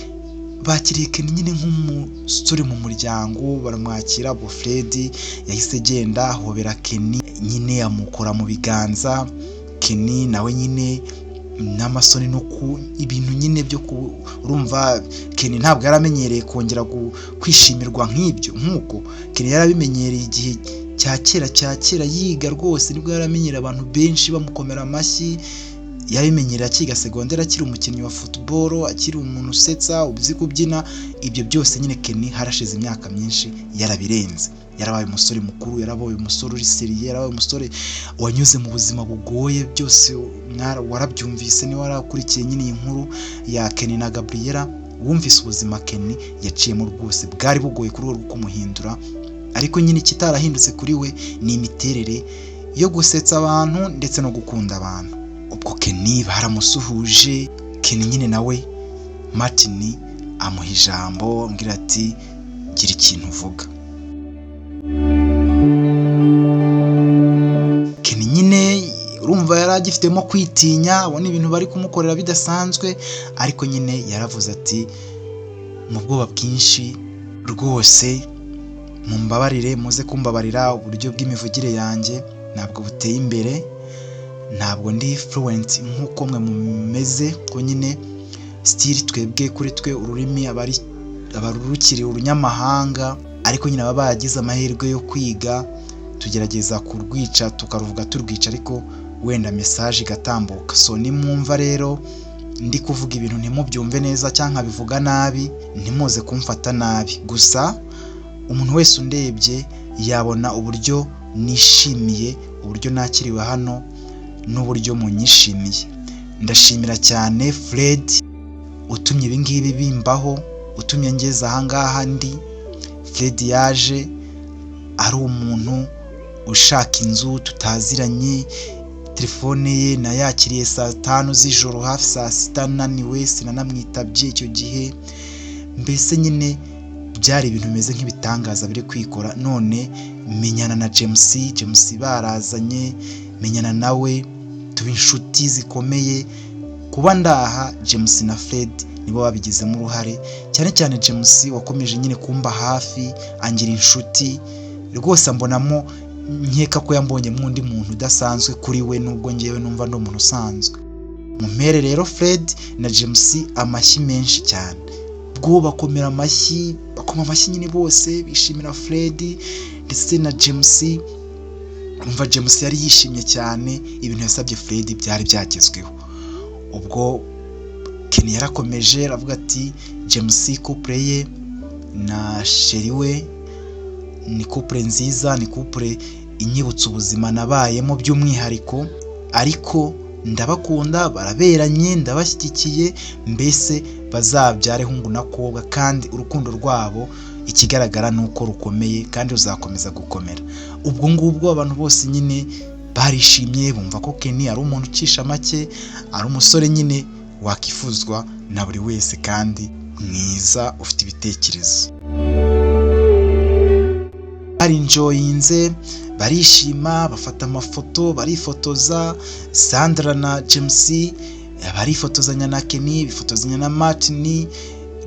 A: bakiriye Kenny nyine nk'umusore mu muryango, baramwakira. Ubwo Fred yahise agenda ahobera Kenny nyine, amukora mu biganza. Kenny nawe nyine n'amasoni no ku ibintu nyine byo urumva Kenny ntabwo yari amenyereye kongera kwishimirwa nk'ibyo, nk'uko Kenny yari abimenyereye igihe cya kera, cya kera yiga rwose nibwo yari amenyereye abantu benshi bamukomera amashyi. Yabimenyereye akiga segonderi, akiri umukinnyi wa football, akiri umuntu usetsa, uzi kubyina. Ibyo byose nyine Kenny harashize imyaka myinshi yarabirenze, yarabaye umusore mukuru, yarabaye umusore uri sérieux, yarabaye umusore wanyuze mu buzima bugoye. Byose warabyumvise niba warakurikiye nyine iyi nkuru ya Kenny na Gabriela, wumvise ubuzima Kenny yaciyemo rwose bwari bugoye kuri rwo kumuhindura, ariko nyine ikitarahindutse kuri we ni imiterere yo gusetsa abantu ndetse no gukunda abantu. Ubwo Kenny baramusuhuje, Kenny nyine nawe Martin amuha ijambo, ambwira ati: "Gira ikintu uvuga." Kenny nyine urumva yari agifitemo kwitinya, abona ibintu bari kumukorera bidasanzwe, ariko nyine yaravuze ati: "Mu bwoba bwinshi rwose, mumbabarire, muze kumbabarira, uburyo bw'imivugire yanjye ntabwo buteye imbere, ntabwo ndi fluent nk'uko mwe mumeze, ko nyine still twebwe kuri twe ururimi aba rukiri urunyamahanga, ariko nyine baba baragize amahirwe yo kwiga tugerageza kurwica tukaruvuga turwica, ariko wenda message igatambuka. So nimwumva rero Ndi kuvuga ibintu ntimubyumve neza cyangwa nkabivuga nabi, ntimuze kumfata nabi. Gusa umuntu wese undebye yabona uburyo nishimiye, uburyo nakiriwe hano n'uburyo munyishimiye. Ndashimira cyane Fred utumye ibi ngibi bimbaho, utumye ngeze ahangaha ndi. Fred yaje ari umuntu ushaka inzu tutaziranye, telefone ye nayakiriye saa 5 z'ijoro, hafi saa 6, naniwe, sinanamwitabye icyo gihe. Mbese nyine byari ibintu bimeze nk'ibitangaza biri kwikora. None menyana na James, James barazanye, menyana nawe, tuba inshuti zikomeye. Kuba ndaha, James na Fred nibo babigizemo uruhare, cyane cyane James wakomeje nyine kumba hafi, angira inshuti rwose, ambonamo, nkeka ko yambonyemo undi muntu udasanzwe kuri we, nubwo ngewe numva ndi umuntu usanzwe. Mumpere rero Fred na James amashyi menshi cyane. Ubwo bakomera amashyi, bakoma amashyi nyine, bose bishimira Fred ndetse na James. Umva, James yari yishimye cyane, ibintu yasabye Fred byari byagezweho. Ubwo Kenny yarakomeje aravuga ati: "James, couple ye na chérie we ni couple nziza, ni couple inyibutsa ubuzima nabayemo by'umwihariko, ariko ndabakunda, baraberanye, ndabashyigikiye, mbese bazabyare hungu na kobwa, kandi urukundo rwabo ikigaragara ni uko rukomeye kandi ruzakomeza gukomera." Ubwo ngubwo abantu bose nyine barishimye, bumva ko Kenny ari umuntu ucisha make, ari umusore nyine wakifuzwa na buri wese kandi mwiza ufite ibitekerezo. Barinjoyinze, barishima, bafata amafoto, barifotoza. Sandra na James barifotozanya na Kenny, bifotozanya na Martin,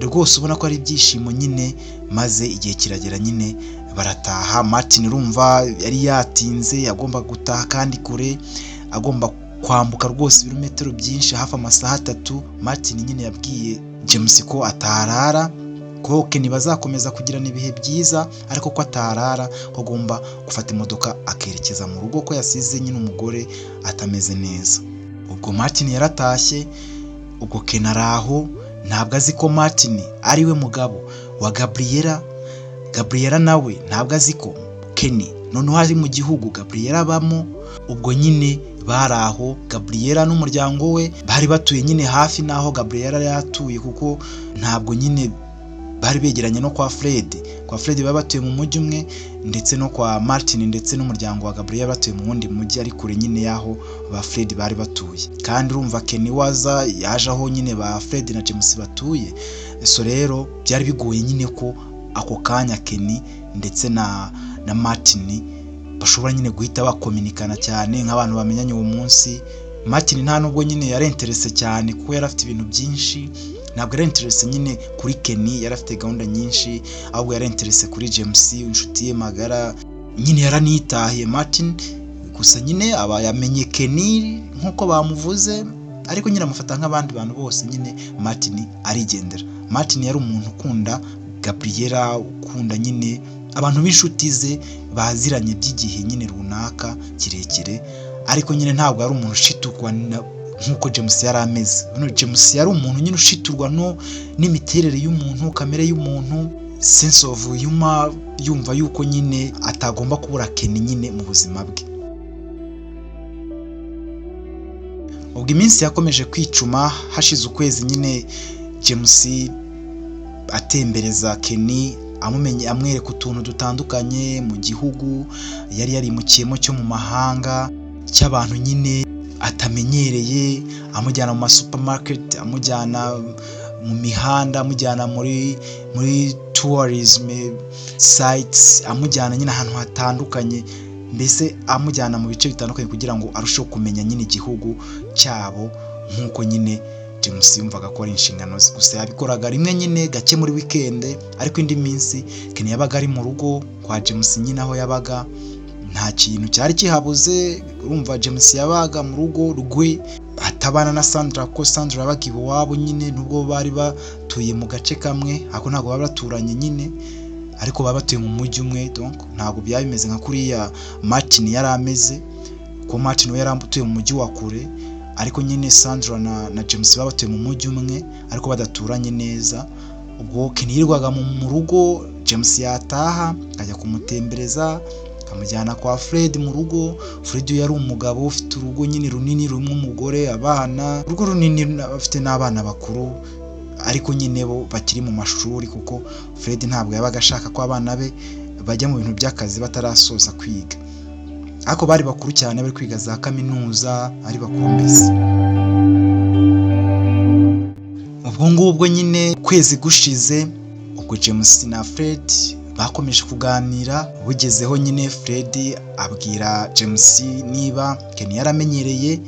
A: rwose ubona ko ari ibyishimo nyine. Maze igihe kiragera nyine barataha. Martin urumva yari yatinze, agomba gutaha kandi kure, agomba kwambuka rwose ibirometero byinshi, hafi amasaha 3. Martin nyine yabwiye James ko atarara, ko Kenny bazakomeza kugirana ibihe byiza, ariko ko atarara, ko agomba gufata imodoka akerekeza mu rugo, ko yasize nyine umugore atameze neza. Ubwo Martin yaratashye. Ubwo Kenny ari aho, ntabwo azi ko Martin ari we mugabo wa Gabriela. Gabriela nawe ntabwo azi ko Kenny noneho ari mu gihugu Gabriela abamo. Ubwo nyine bari aho, Gabriela n'umuryango we bari batuye nyine hafi n'aho Gabriela yari atuye, kuko ntabwo nyine bari begeranye no kwa Fred. Kwa Fred baba batuye mu mujyi umwe, ndetse no kwa Martin ndetse n'umuryango wa Gabriela batuye mu wundi mujyi, ari kure nyine y'aho ba Fred bari batuye. Kandi urumva Kenny waza yaje aho nyine ba Fred na James batuye. So rero byari bigoye nyine ko ako kanya Kenny ndetse na Martin bashobora nyine guhita bakominikana cyane nk'abantu bamenyanye uwo munsi. Martin nta nubwo nyine yari intéressé cyane, kuko yari afite ibintu byinshi. Ntabwo yari intéressé nyine kuri Kenny, yari afite gahunda nyinshi, ahubwo yari intéressé kuri James, inshuti ye magara. Nyine yaranitahiye Martin, gusa nyine aba yamenye Kenny nk'uko bamuvuze, ariko nyine amufata nk'abandi bantu bose nyine. Martin arigendera. Martin yari umuntu ukunda Gabriela, ukunda nyine abantu b'inshuti ze baziranye by'igihe nyine runaka kirekire, ariko nyine ntabwo ari umuntu ushiturwa nk'uko James yari ameze. James yari umuntu nyine ushiturwa no n'imiterere y'umuntu, kamere y'umuntu, sense of humor, yumva yuko nyine atagomba kubura Kenny nyine mu buzima bwe. Ubwo iminsi yakomeje kwicuma, hashize ukwezi nyine James atembereza Kenny, amumenye, amwereka utuntu dutandukanye mu gihugu yari yarimukiyemo cyo mu mahanga, cy'abantu nyine atamenyereye, amujyana mu ma supermarket, amujyana mu mihanda, amujyana muri tourism sites, amujyana nyine ahantu hatandukanye, mbese amujyana mu bice bitandukanye kugira ngo arusheho kumenya nyine igihugu cyabo, nk'uko nyine James yumvaga ko ari inshingano ze. Gusa yabikoraga rimwe nyine gake muri weekend, ariko indi minsi Kenny yabaga ari mu rugo kwa James nyine aho yabaga, nta kintu cyari kihabuze. Urumva James yabaga mu rugo rwe atabana na Sandra, kuko Sandra yabaga iwabo nyine, nubwo bari batuye mu gace kamwe ariko ntabwo baba baturanye nyine, ariko baba batuye mu mujyi umwe. Donc ntabwo byaba bimeze nka kuriya Martin yari ameze, kuko Martin we yari atuye mu mujyi wa kure. Ariko nyine Sandra na James baba batuye mu mujyi umwe, ariko badaturanye neza. Ubwo Kenny yirirwaga mu rugo, James yataha akajya kumutembereza, akamujyana kwa Fred mu rugo. Fred yari umugabo ufite urugo nyine runini, rurimo umugore, abana, urugo runini, afite n'abana bakuru, ariko nyine bo bakiri mu mashuri, kuko Fred ntabwo yabaga ashaka ko abana be bajya mu bintu by'akazi batarasoza kwiga. Ariko bari bakuru cyane, bari kwiga za kaminuza, ari bakuru mbese. Ubwo ngubwo nyine ukwezi gushize, ubwo James na Fred bakomeje kuganira. Bugezeho nyine Fred abwira James niba Kenny yaramenyereye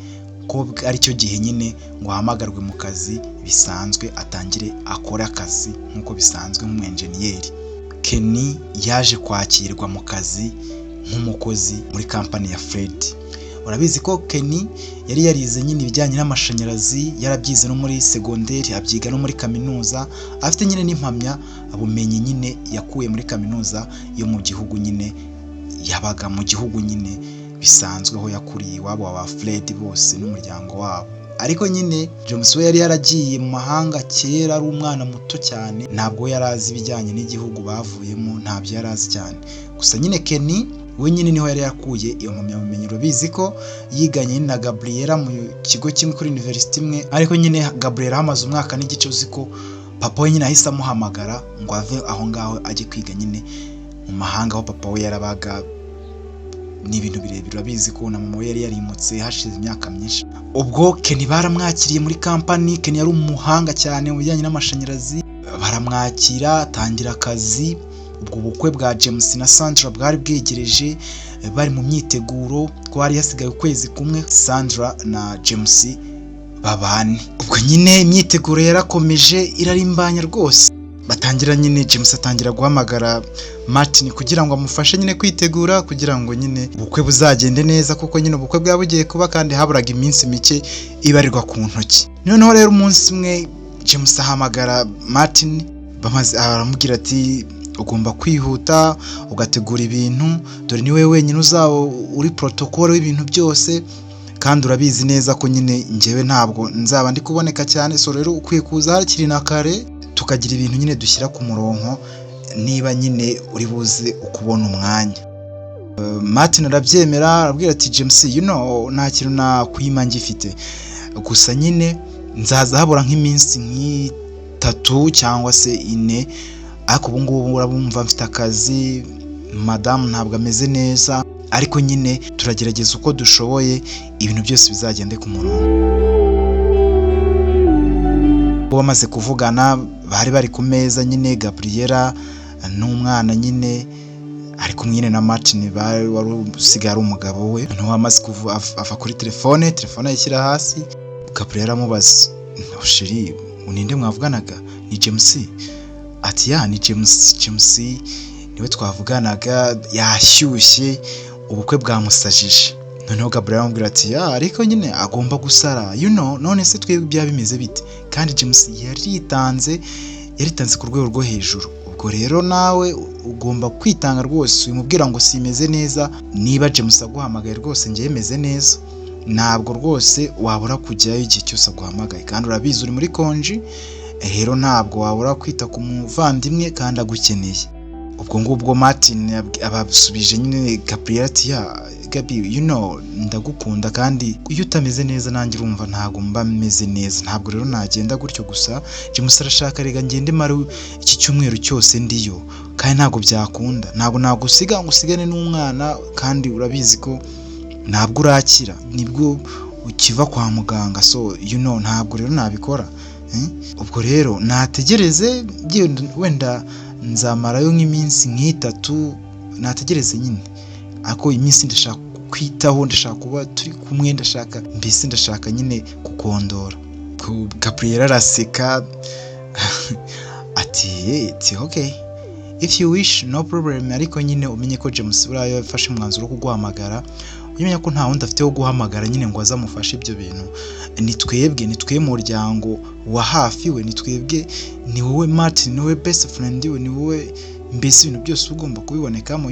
A: ko aricyo gihe nyine ngo ahamagarwe mu kazi bisanzwe, atangire akore akazi nk'uko bisanzwe nk'umwenjeniyeri. Kenny yaje kwakirwa mu kazi nk'umukozi muri kampani ya Fred. Urabizi ko Kenny yari yarize nyine ibijyanye n'amashanyarazi, yarabyize no muri segonderi, abyiga no muri kaminuza, afite nyine n'impamyabumenyi nyine yakuye muri kaminuza yo mu gihugu nyine yabaga mu gihugu nyine bisanzwe, aho yakuriye iwabo wa Fred bose n'umuryango wabo. Ariko nyine James we yari yaragiye mu mahanga kera ari umwana muto cyane, ntabwo yari azi ibijyanye n'igihugu bavuyemo, ntabyo yari azi cyane. Gusa nyine Kenny we nyine niho yari yakuye iyo mpamyabumenyi. Urabizi ko yiganye na Gabriela mu kigo kimwe, kuri university imwe, ariko nyine Gabriela hamaze umwaka n'igice, uzi ko papa we nyine ahise amuhamagara ngo ave aho ngaho ajye kwiga nyine mu mahanga aho papa we yarabaga. Ni ibintu birebire, urabizi ko na mama we yari yarimutse hashize imyaka myinshi. Ubwo Kenny baramwakiriye muri kampani. Kenny yari umuhanga cyane mu bijyanye n'amashanyarazi, baramwakira atangira akazi. Ubwo bukwe bwa James na Sandra bwari bwegereje, bari mu myiteguro, ko hari hasigaye ukwezi kumwe Sandra na James babane. Ubwo nyine imyiteguro yarakomeje, irarimbanya rwose. Batangira nyine, James atangira guhamagara Martin kugira ngo amufashe nyine kwitegura, kugira ngo nyine ubukwe buzagende neza, kuko nyine ubukwe bwaba bugiye kuba kandi haburaga iminsi mike ibarirwa ku ntoki. Noneho rero umunsi umwe James ahamagara Martin, bamaze aramubwira ati: "Ugomba kwihuta ugategura ibintu, dore ni wowe wenyine uzaba uri protocole w'ibintu byose, kandi urabizi neza ko nyine njyewe ntabwo nzaba ndi kuboneka cyane. So rero ukwiye kuza hakiri na kare, tukagira ibintu nyine dushyira ku murongo, niba nyine uri buze ukubona umwanya." Martin arabyemera, arabwira ati: "James, nta kintu nakwima ngifite, gusa nyine nzaza habura nk'iminsi nk'itatu cyangwa se 4, ariko ubu ngubu urabumva mfite akazi, madamu ntabwo ameze neza, ariko nyine turagerageza uko dushoboye ibintu byose bizagende ku murongo." Bamaze kuvugana, bari bari ku meza nyine, Gabriela n'umwana nyine ari kumwe nyine na Martin bari wari usigaye ari umugabo we. Noneho amaze ava kuri telefone, telefone ayishyira hasi, Gabriela amubaza: "Chéri, ninde mwavuganaga? Ni James?" Ati: "Yeah, ni James. James niwe twavuganaga, yashyushye, ubukwe bwamusajije." Noneho Gabriela aramubwira ati: "Yeah, ariko nyine agomba gusara, none se twebwe byaba bimeze bite? Kandi James yaritanze, yaritanze ku rwego rwo hejuru. Ubwo rero nawe ugomba kwitanga rwose, wimubwira ngo simeze neza. Niba James aguhamagaye rwose, ngewe meze neza, ntabwo rwose wabura kujyayo igihe cyose aguhamagaye. Kandi urabizi uri muri konji, rero ntabwo wabura kwita ku muvandimwe kandi agukeneye." Ubwo ngubwo Martin abasubije nyine Gabriel ati: "Yeah Gabi, ndagukunda, kandi iyo utameze neza nanjye urumva ntabwo mba meze neza. Ntabwo rero nagenda gutyo gusa. James arashaka rega ngende mare iki cyumweru cyose ndiyo, kandi ntabwo byakunda. Ntabwo nagusiga ngo usigane n'umwana, kandi urabizi ko ntabwo urakira, nibwo ukiva kwa muganga. So ntabwo rero nabikora. Ubwo rero nategereze, wenda nzamarayo nk'iminsi nk'itatu, nategereze nyine. Ariko iminsi ndashaka kwitaho, ndashaka kuba turi kumwe, ndashaka mbese, ndashaka nyine kukondora." Gabriel araseka ati: "It's okay, if you wish, no problem. Ariko nyine umenye ko James buriya yafashe umwanzuro wo kuguhamagara, ujye umenya ko nta wundi afite wo guhamagara nyine ngo aze amufashe ibyo bintu. Ni twebwe, ni twe muryango wa hafi we, ni twebwe, ni wowe Martin, ni wowe best friend we, ni wowe mbese ibintu byose ugomba kubibonekamo."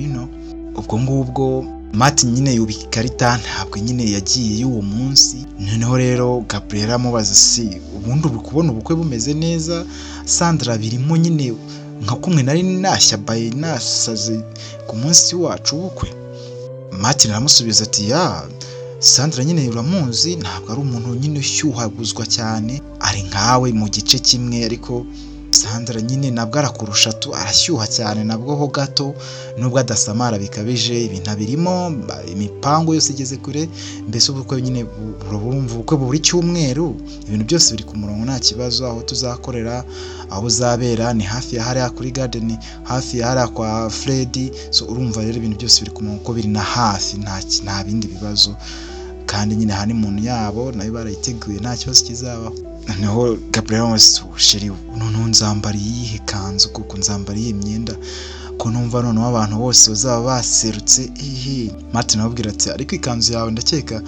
A: Ubwo ngubwo Martin nyine yubika ikarita, ntabwo nyine yagiye y'uwo munsi. Noneho rero Gabriela amubaza: "Si ubundi ubu kubona ubukwe bumeze neza, Sandra birimo nyine nka kumwe nari nashabaye nasaze ku munsi wacu w'ubukwe?" Martin aramusubiza ati: "Yeah, Sandra nyine uramuzi, ntabwo ari umuntu nyine ushyuhaguzwa cyane, ari nkawe mu gice kimwe, ariko Sandra nyine nabwo arakurusha tu, arashyuha cyane nabwo ho gato, nubwo adasamara bikabije. Ibintu abirimo, imipango yose igeze kure. Mbese ubukwe nyine burumva ubukwe buri cyumweru, ibintu byose biri ku murongo, nta kibazo. Aho tuzakorera, aho uzabera ni hafi ya hariya kuri garden, hafi ya hariya kwa Fred. So urumva rero ibintu byose biri ku murongo, ko biri na hafi, nta bindi bibazo. Kandi nyine honeymoon yabo nayo barayiteguye, nta kibazo kizabaho." Noneho Gabriel wese: "Chéri, noneho nzambara iyihe kanzu kuko nzambara iyihe myenda, ko numva noneho abantu bose bazaba baserutse ihi?" Martin ababwira ati: "Ariko ikanzu yawe ndakeka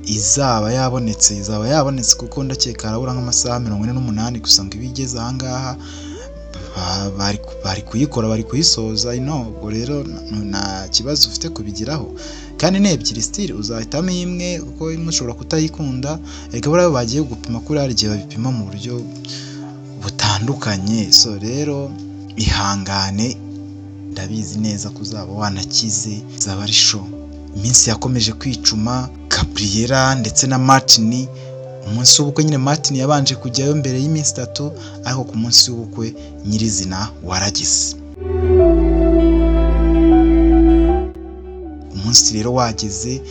A: izaba yabonetse, izaba yabonetse, kuko ndakeka harabura nk'amasaha 48 gusa ngo ibe igeze ahangaha. Bari kuyikora, bari kuyisoza ino. Ubwo rero nta kibazo ufite kubigiraho, kandi ni ebyiri still, uzahitamo imwe kuko imwe ushobora kutayikunda. Erega buriya bagiye gupima kuri, hari igihe babipima mu buryo butandukanye. So rero ihangane, ndabizi neza ko uzaba wanakize, zaba ari show." Iminsi yakomeje kwicuma. Gabriela ndetse na Martin, umunsi w'ubukwe nyine Martin yabanje kujyayo mbere y'iminsi 3, ariko ku munsi w'ubukwe nyirizina warageze. Umunsi rero wageze,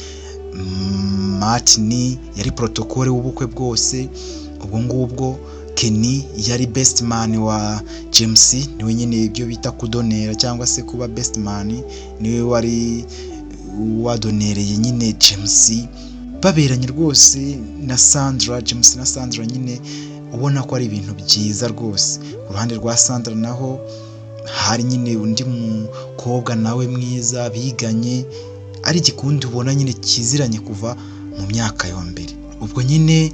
A: Martin yari protocole w'ubukwe bwose. Ubwo ngubwo Kenny yari best man wa James, niwe nyine ibyo bita kudonera cyangwa se kuba best man, niwe wari wadonereye nyine James. Baberanye rwose na Sandra, James na Sandra nyine ubona ko ari ibintu byiza rwose. Ku ruhande rwa Sandra naho hari nyine undi mukobwa nawe mwiza biganye, ari igikundi ubona nyine kiziranye kuva mu myaka ya mbere. Ubwo nyine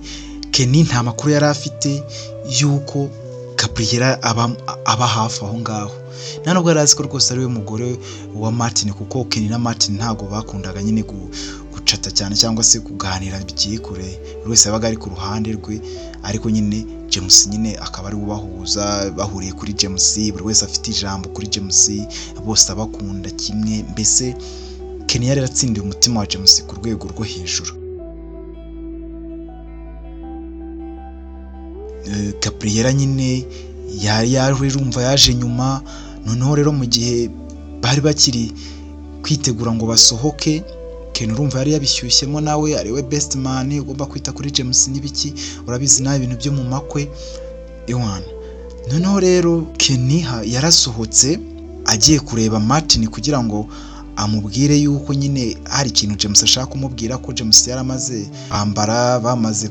A: Kenny nta makuru yari afite y'uko Gabriela aba hafi aho ngaho, nta nubwo yari azi ko rwose ari we mugore wa Martin, kuko Kenny na Martin ntabwo bakundaga nyine gucata cyane cyangwa se kuganira bigiye kure, buri wese yabaga ari ku ruhande rwe. Ariko nyine James nyine akaba ari ubahuza, bahuriye kuri James, buri wese afite ijambo kuri James, bose abakunda kimwe. Mbese Kenny yari yaratsindiye umutima wa James ku rwego rwo hejuru. Gabriela nyine yari yaje, yaje nyuma. Noneho rero mu gihe bari bakiri kwitegura ngo basohoke, Ken urumva yari yabishyushyemo nawe, ari we best man ugomba kwita kuri James n'ibiki, urabizi nawe ibintu byo mu makwe iwana. Noneho rero Kenny yarasohotse agiye kureba Martin kugira ngo amubwire yuko nyine hari ikintu James ashaka kumubwira, ko James yaramaze ambara, bamaze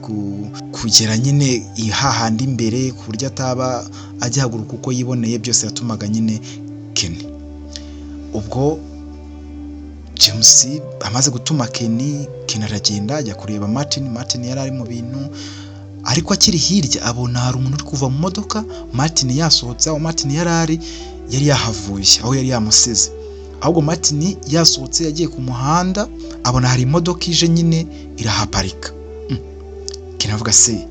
A: kugera nyine hahandi imbere, ku buryo ataba agihaguruka uko yiboneye. Byose yatumaga nyine Kenny. Ubwo James amaze gutuma Kenny, Kenny aragenda ajya kureba Martin. Martin yari ari mu bintu, ariko akiri hirya abona hari umuntu uri kuva mu modoka. Martin yasohotse aho Martin yari ari, yari yahavuye aho yari yamusize. Ahubwo Martin yasohotse yagiye ku muhanda, abona hari imodoka ije nyine irahaparika. Kenny avuga: "Se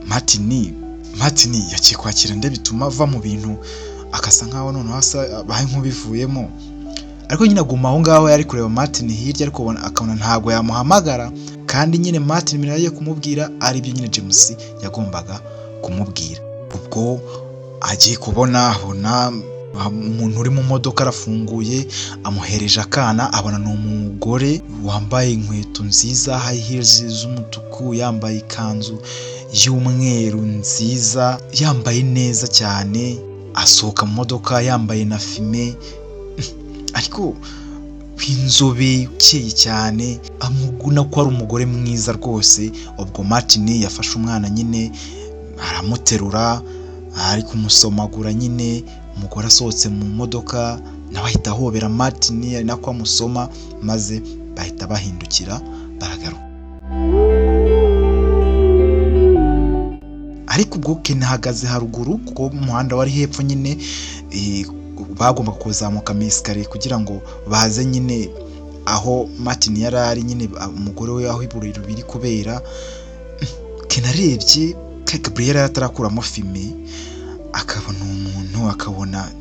A: Martin yagiye kwakira nde bituma ava mu bintu akasa nkaho noneho asa abaye nk'ubivuyemo?" Ariko nyine aguma aho ngaho, yari kureba Martin hirya, ariko akabona ntabwo yamuhamagara, kandi nyine Martin ibintu yagiye kumubwira ari byo nyine James yagombaga kumubwira. Ubwo agiye kubona abona umuntu uri mu modoka arafunguye, amuhereje akana, abona ni umugore wambaye inkweto nziza, high heels z'umutuku, yambaye ikanzu y'umweru nziza, yambaye neza cyane, asohoka mu modoka yambaye na fime, ariko w'inzobe ukeye cyane, amubona ko ari umugore mwiza rwose. Ubwo Martin yafashe umwana nyine aramuterura, ari kumusomagura nyine. Umugore asohotse mu modoka nawe ahita ahobera Martin, ari nako amusoma, maze bahita bahindukira baragaruka. Ariko ubwo Ken ahagaze haruguru, kuko umuhanda wari hepfo nyine, bagombaga kuzamuka ama escalier kugira ngo baze nyine Aho Martin yari ari nyine, umugore we, aho ibirori biri kubera. Kenny arebye, Gabriella yari atarakuramo fumé, akabona umuntu, akabona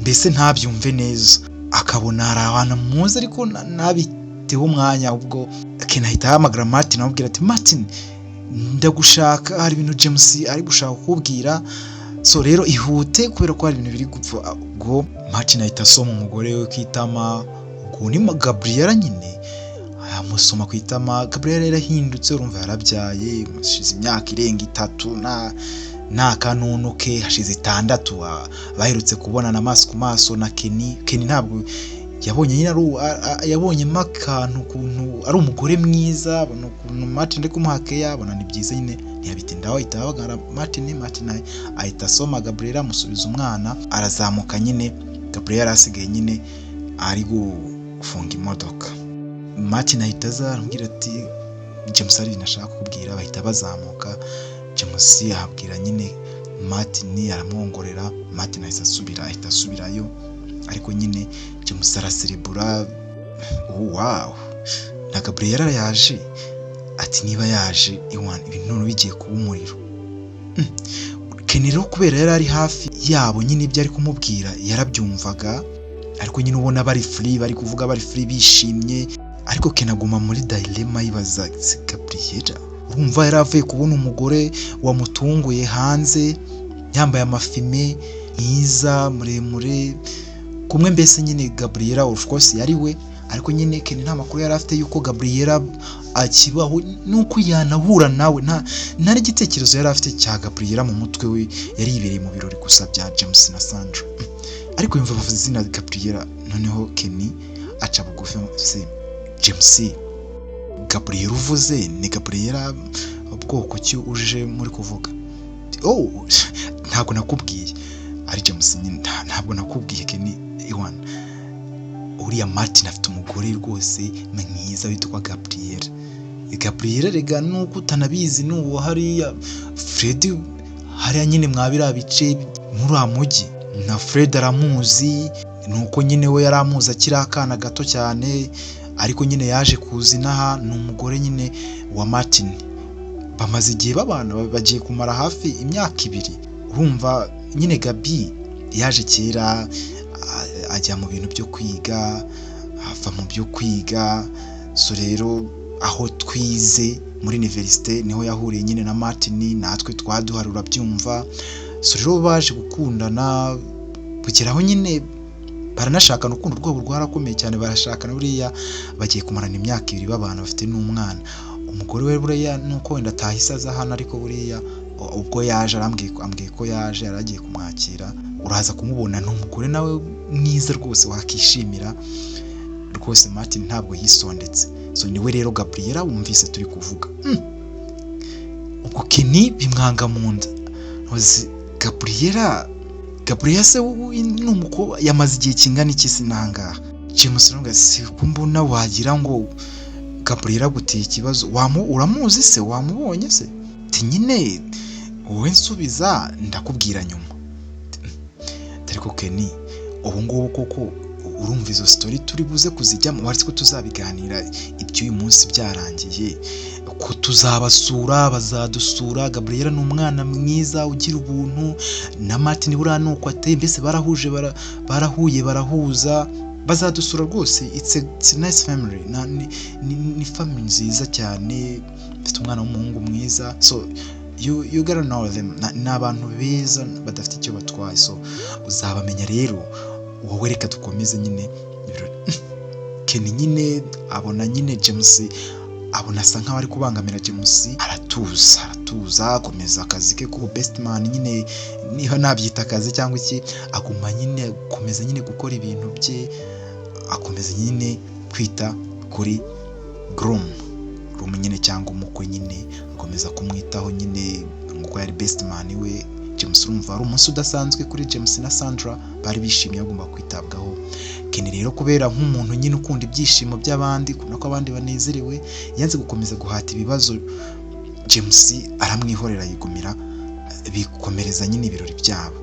A: mbese ntabyumve neza, akabona hari abantu muzi ariko ntabiteho umwanya. Ahubwo Kenny ahita ahamagara Martin, amubwira ati: "Martin, ndagushaka, hari ibintu James ari gushaka kukubwira, so rero ihute kubera ko hari ibintu biri gupfa." Ubwo Martin ahita asoma umugore we ku itama. Ubwo ni Gabriella nyine, amusoma ku itama. Gabriella yarahindutse, urumva yarabyaye, hashize imyaka irenga 3 nta kanunu ke, hashize 6 baherutse kubonana amaso ku maso na Kenny. Kenny ntabwo yabonye nyine ari yabonyemo akantu ukuntu ari umugore mwiza, abona ukuntu Martin ari kumuha care, abona ni byiza nyine, ntiyabitindaho, ahita ahamagara Martin. Martin ahita asoma Gabriella, amusubiza umwana, arazamuka nyine. Gabriella yari asigaye nyine ari gufunga imodoka. Martin ahita aza, aramubwira ati: "James hari ibintu ashaka kukubwira." Bahita bazamuka, James ahabwira nyine Martin, aramwongorera. Martin ahita asubira, ahita asubirayo, ariko nyine James araserebura: "Oh wow, na Gabriella yaje!" Ati: "Niba yaje iwan, ibintu none bigiye kuba umuriro." Kenny rero kubera yari ari hafi yabo nyine, ibyo ari kumubwira yarabyumvaga, ariko nyine ubona bari free, bari kuvuga bari free, bishimye, ariko Kenny aguma muri dilemma, yibaza: "Se Gabriella?" Urumva yari avuye kubona umugore wamutunguye hanze yambaye amafumé, mwiza, muremure kumwe, mbese nyine Gabriella of course yari we, ariko nyine Kenny nta makuru yari afite yuko Gabriella akibaho, nuko yanahura nawe. Nta n'igitekerezo yari afite cya Gabriella mu mutwe we, yari yibereye mu birori gusa bya James na Sandra, ariko yumva bavuze izina Gabriella. Noneho Kenny aca bugufi: "Se James, Gabriella uvuze ni Gabriella bwoko ki uje muri kuvuga?" "Oh, ntabwo nakubwiye." Ari James nyine: "Ntabwo nakubwiye Kenny, iwana uriya Martin afite umugore rwose mwiza witwa Gabriella. Gabriella rega nuko utanabizi, ni uwo hariya Fred, hariya nyine mwa biriya bice muri uriya mujyi, na Fred aramuzi. Nuko nyine we yari amuzi akiri akana gato cyane, ariko nyine yaje kuza inaha. Ni umugore nyine wa Martin, bamaze igihe babana, bagiye kumara hafi imyaka 2. Urumva nyine Gabi yaje kera, ajya mu bintu byo kwiga, ava mu byo kwiga. So rero aho twize muri université niho yahuriye nyine na Martin, natwe twaduhari, urabyumva. So rero baje gukundana, bugeraho nyine baranashakana, urukundo rwabo rwarakomeye cyane, barashakana. Buriya bagiye kumarana imyaka 2 babana, bafite n'umwana. Umugore we buriya nuko wenda atahise aza hano, ariko buriya ubwo yaje arambwiye, ambwiye ko yaje, yari agiye kumwakira, uraza kumubona. Ni umugore nawe mwiza rwose wakishimira rwose. Martin ntabwo yisondetse. So niwe rero Gabriella wumvise turi kuvuga." Ubwo Kenny bimwanga mu nda. Uzi Gabriella, Gabriella se ni umukobwa yamaze igihe kingana iki sinangaha? James aravuga: "Si ko mbona wagira ngo Gabriella aguteye ikibazo, wamu uramuzi se, wamubonye se?" Ati: "Nyine wowe nsubiza, ndakubwira nyuma." Ariko Kenny, ubu ngubu koko urumva izo story turi buze kuzijyamo? Waretse ko tuzabiganira iby'uyu munsi byarangiye, ko tuzabasura, bazadusura. Gabriella ni umwana mwiza ugira ubuntu, na Martin buriya ni uko ateye, mbese barahuje, barahuye, barahuza. Bazadusura rwose. It's a nice family. Ni family nziza cyane, mfite umwana w'umuhungu mwiza, so you gotta know them. Ni abantu beza badafite icyo batwaye, so uzabamenya. Rero wowe reka dukomeze nyine ibirori." Kenny nyine abona nyine James, abona asa nkaho ari kubangamira James, aratuza, aratuza, akomeza akazi ke k'ubu best man nyine, niba nabyita akazi cyangwa iki. Aguma nyine, akomeza nyine gukora ibintu bye, akomeza nyine kwita kuri groom nyine cyangwa umukwe nyine, akomeza kumwitaho nyine nk'uko yari best man we James. Urumva ari umunsi udasanzwe kuri James na Sandra, bari bishimye, bagomba kwitabwaho. Kenny rero kubera nk'umuntu nyine ukunda ibyishimo by'abandi, kubona ko abandi banezerewe, yanze gukomeza guhata ibibazo James, aramwihorera, yigumira, bikomereza nyine ibirori byabo.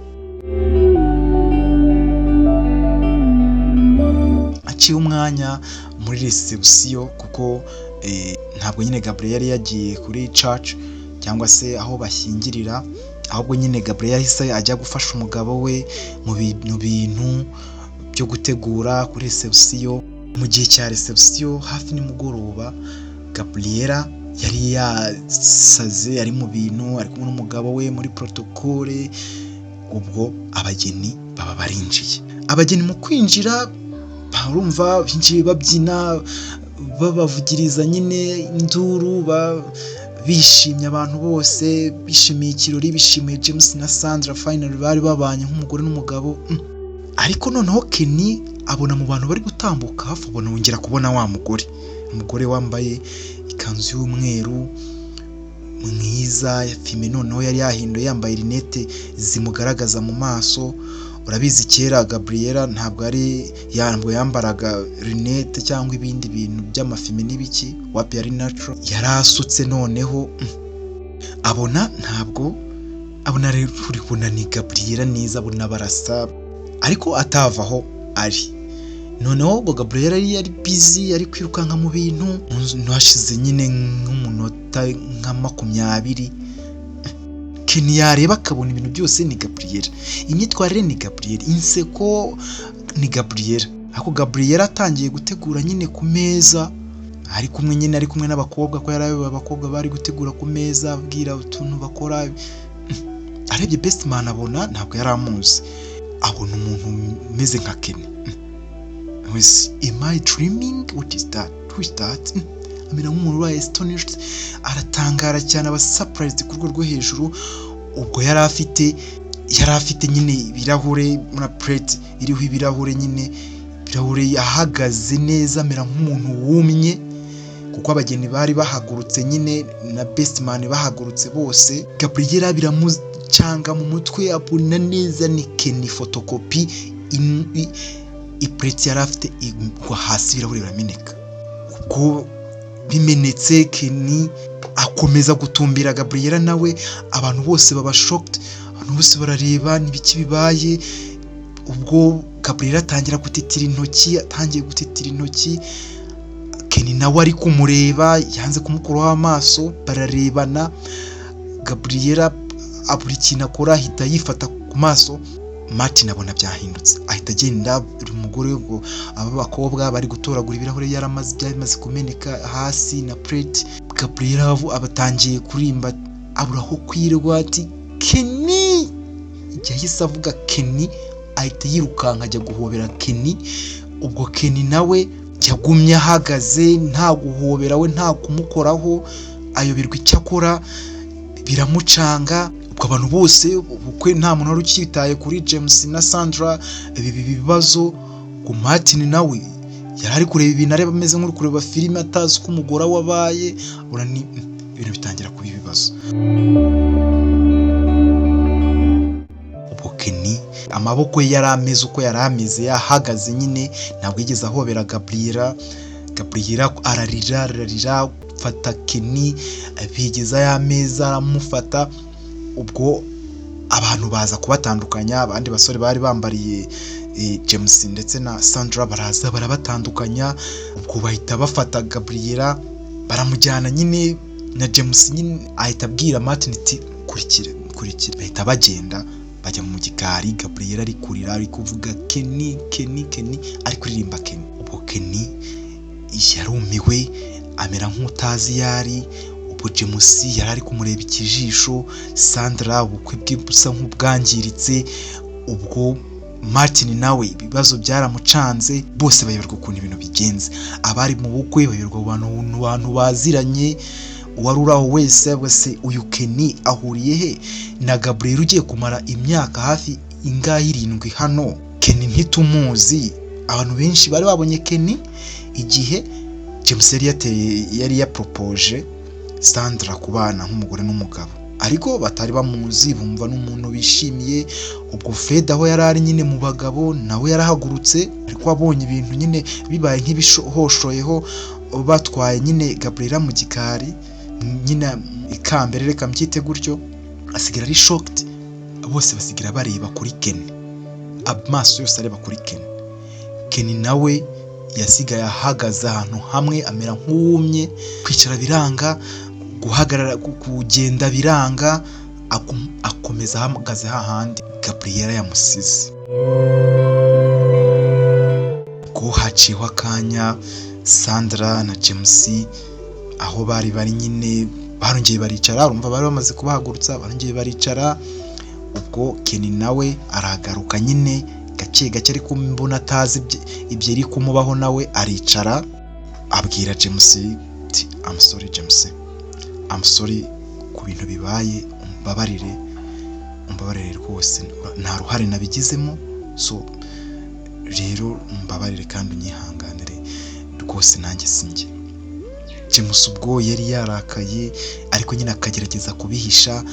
A: Ati Haciye umwanya muri reception, kuko ntabwo nyine Gabriel yari yagiye kuri church cyangwa se aho bashyingirira, ahubwo nyine Gabriel yahise ajya gufasha umugabo we mu bintu byo gutegura kuri reception. Mu gihe cya reception, hafi nimugoroba, Gabriela yari yasaze, ari mu bintu, ari kumwe n'umugabo we muri protocole. Ubwo abageni baba barinjiye. Abageni mu kwinjira, barumva binjiye babyina, babavugiriza nyine induru, bishimye, abantu bose bishimiye ikirori, bishimiye James na Sandra, finally bari babanye nk'umugore n'umugabo. Ariko noneho Kenny abona mu bantu bari gutambuka hafi, abona wongera kubona wa mugore, umugore wambaye ikanzu y'umweru, mwiza fumé. Noneho yari yahinduye, yambaye rinete zimugaragaza mu maso. Urabizi, kera Gabriela ntabwo ari ntabwo yambaraga rinete cyangwa ibindi bintu by'amafumé n'ibiki, wapi, yari natural, yari asutse. Noneho abona, ntabwo abona rero, uri ni Gabriela neza, abona barasa, ariko atava aho ari. Noneho ubwo Gabriela yari busy, ari kwirukanka mu bintu. Hashize nyine nk'umunota nka 20, Kenny yareba akabona ibintu byose ni Gabriela, imyitwarire ni Gabriela, inseko ni Gabriela. Ariko Gabriela atangiye gutegura nyine ku meza, ari kumwe nyine, ari kumwe n'abakobwa, ko yari abakobwa bari gutegura ku meza, abwira utuntu bakora. Arebye best man, abona ntabwo yari amuzi, abona umuntu umeze nka Kenny. Wese, "Am I dreaming? What is that? Who is that?" Amera nk'umuntu ubaye astonished, aratangara cyane, aba surprised ku rwego rwo hejuru. Ubwo yari afite nyine ibirahure muri plate iriho ibirahure nyine, ibirahure. Ahagaze neza, amera nk'umuntu wumye, kuko abageni bari bahagurutse nyine na best man bahagurutse bose. Gabriela biramucanga mu mutwe, abona neza ni Kenny photocopy. Iplate yari afite igwa hasi, ibirahure birameneka. Ubwo bimenetse, Kenny akomeza gutumbira Gabriela nawe. Abantu bose baba shocked, abantu bose barareba n'ibiki bibaye. Ubwo Gabriela atangira gutitira intoki, atangiye gutitira intoki, Kenny nawe ari kumureba, yanze kumukuraho amaso, bararebana. Gabriela abura ikintu akora, ahita yifata ku maso. Martin abona byahindutse, ahita agenda. Buri mugore, ubwo aba bakobwa bari gutoragura ibirahure yaramaze, byamaze kumeneka hasi na plate. Gabriela abatangiye kurimba, abura aho kwirwa, ati: "Kenny!" Igihe yahise avuga Kenny, ahita yirukanka ajya guhobera Kenny. Ubwo Kenny nawe yagumye ahagaze, nta guhobera we, nta kumukoraho, ayoberwa icyo akora, biramucanga. Ubwo abantu bose, ubukwe, nta muntu wari ukitaye kuri James na Sandra. Ibi bibazo ngo Martin nawe yari ari kureba ibintu, areba ameze nk'uri kureba filime, atazi uko umugore we abaye. Abona ni ibintu bitangira kuba ibibazo. Ubwo Kenny amaboko ye yari ameze uko yari ameze, yahagaze nyine, ntabwo yigeze ahobera Gabriela. Gabriela ararira, ararira, fata Kenny, bigeza y'ameza, aramufata. Ubwo abantu baza kubatandukanya, abandi basore bari bambariye James ndetse na Sandra baraza barabatandukanya. Ubwo bahita bafata Gabriela baramujyana nyine na James nyine, ahita abwira Martin ati: "Kurikira, kurikira." Bahita bagenda, bajya mu gikari. Gabriela ari kurira, ari kuvuga "Kenny, Kenny, Kenny", ari kuririmba Kenny. Ubwo Kenny yarumiwe, amera nk'utazi iyo ari. Ubwo James yari ari kumureba ikijisho, Sandra ubukwe bwe busa nk'ubwangiritse. Ubwo Martin nawe ibibazo byaramucanze, bose bayoberwa ukuntu ibintu bigenze. Abari mu bukwe bayoberwa abantu baziranye, uwari uri aho wese, wese uyu Kenny ahuriye he na Gabriel ugiye kumara imyaka hafi ingahe, 7 hano? Kenny ntitumuzi. Abantu benshi bari babonye Kenny igihe James yari yateye, yari yapropoje Sandra kubana nk'umugore n'umugabo, ariko batari bamuzi, bumva n'umuntu bishimiye. Ubwo Fred aho yari ari nyine mu bagabo, nawe yarahagurutse, ariko abonye ibintu nyine bibaye nk'ibihoshoyeho, batwaye nyine Gabriela mu gikari nyine ikambere, reka mbyite gutyo, asigara ari shocked. Bose basigara bareba kuri Kenny, amaso yose areba kuri Kenny. Kenny nawe Yasigaye ahagaze ahantu hamwe, amera nk'uwumye. Kwicara biranga, guhagarara, kugenda biranga, akomeza ahagaze hahandi Gabriela yamusize. Ubwo haciyeho akanya, Sandra na James aho bari bari nyine barongeye baricara. Urumva bari bamaze kubahagurutsa, barongeye baricara. Ubwo Kenny nawe aragaruka nyine gake gake, ariko mbona atazi ibyo iri kumubaho. Nawe aricara, abwira James ati: "I'm sorry James, I'm sorry ku bintu bibaye, umbabarire, umbabarire rwose, nta ruhare nabigizemo. So rero umbabarire kandi unyihanganire rwose, nanjye sinjye." James ubwo yari yarakaye, ariko nyine akagerageza kubihisha.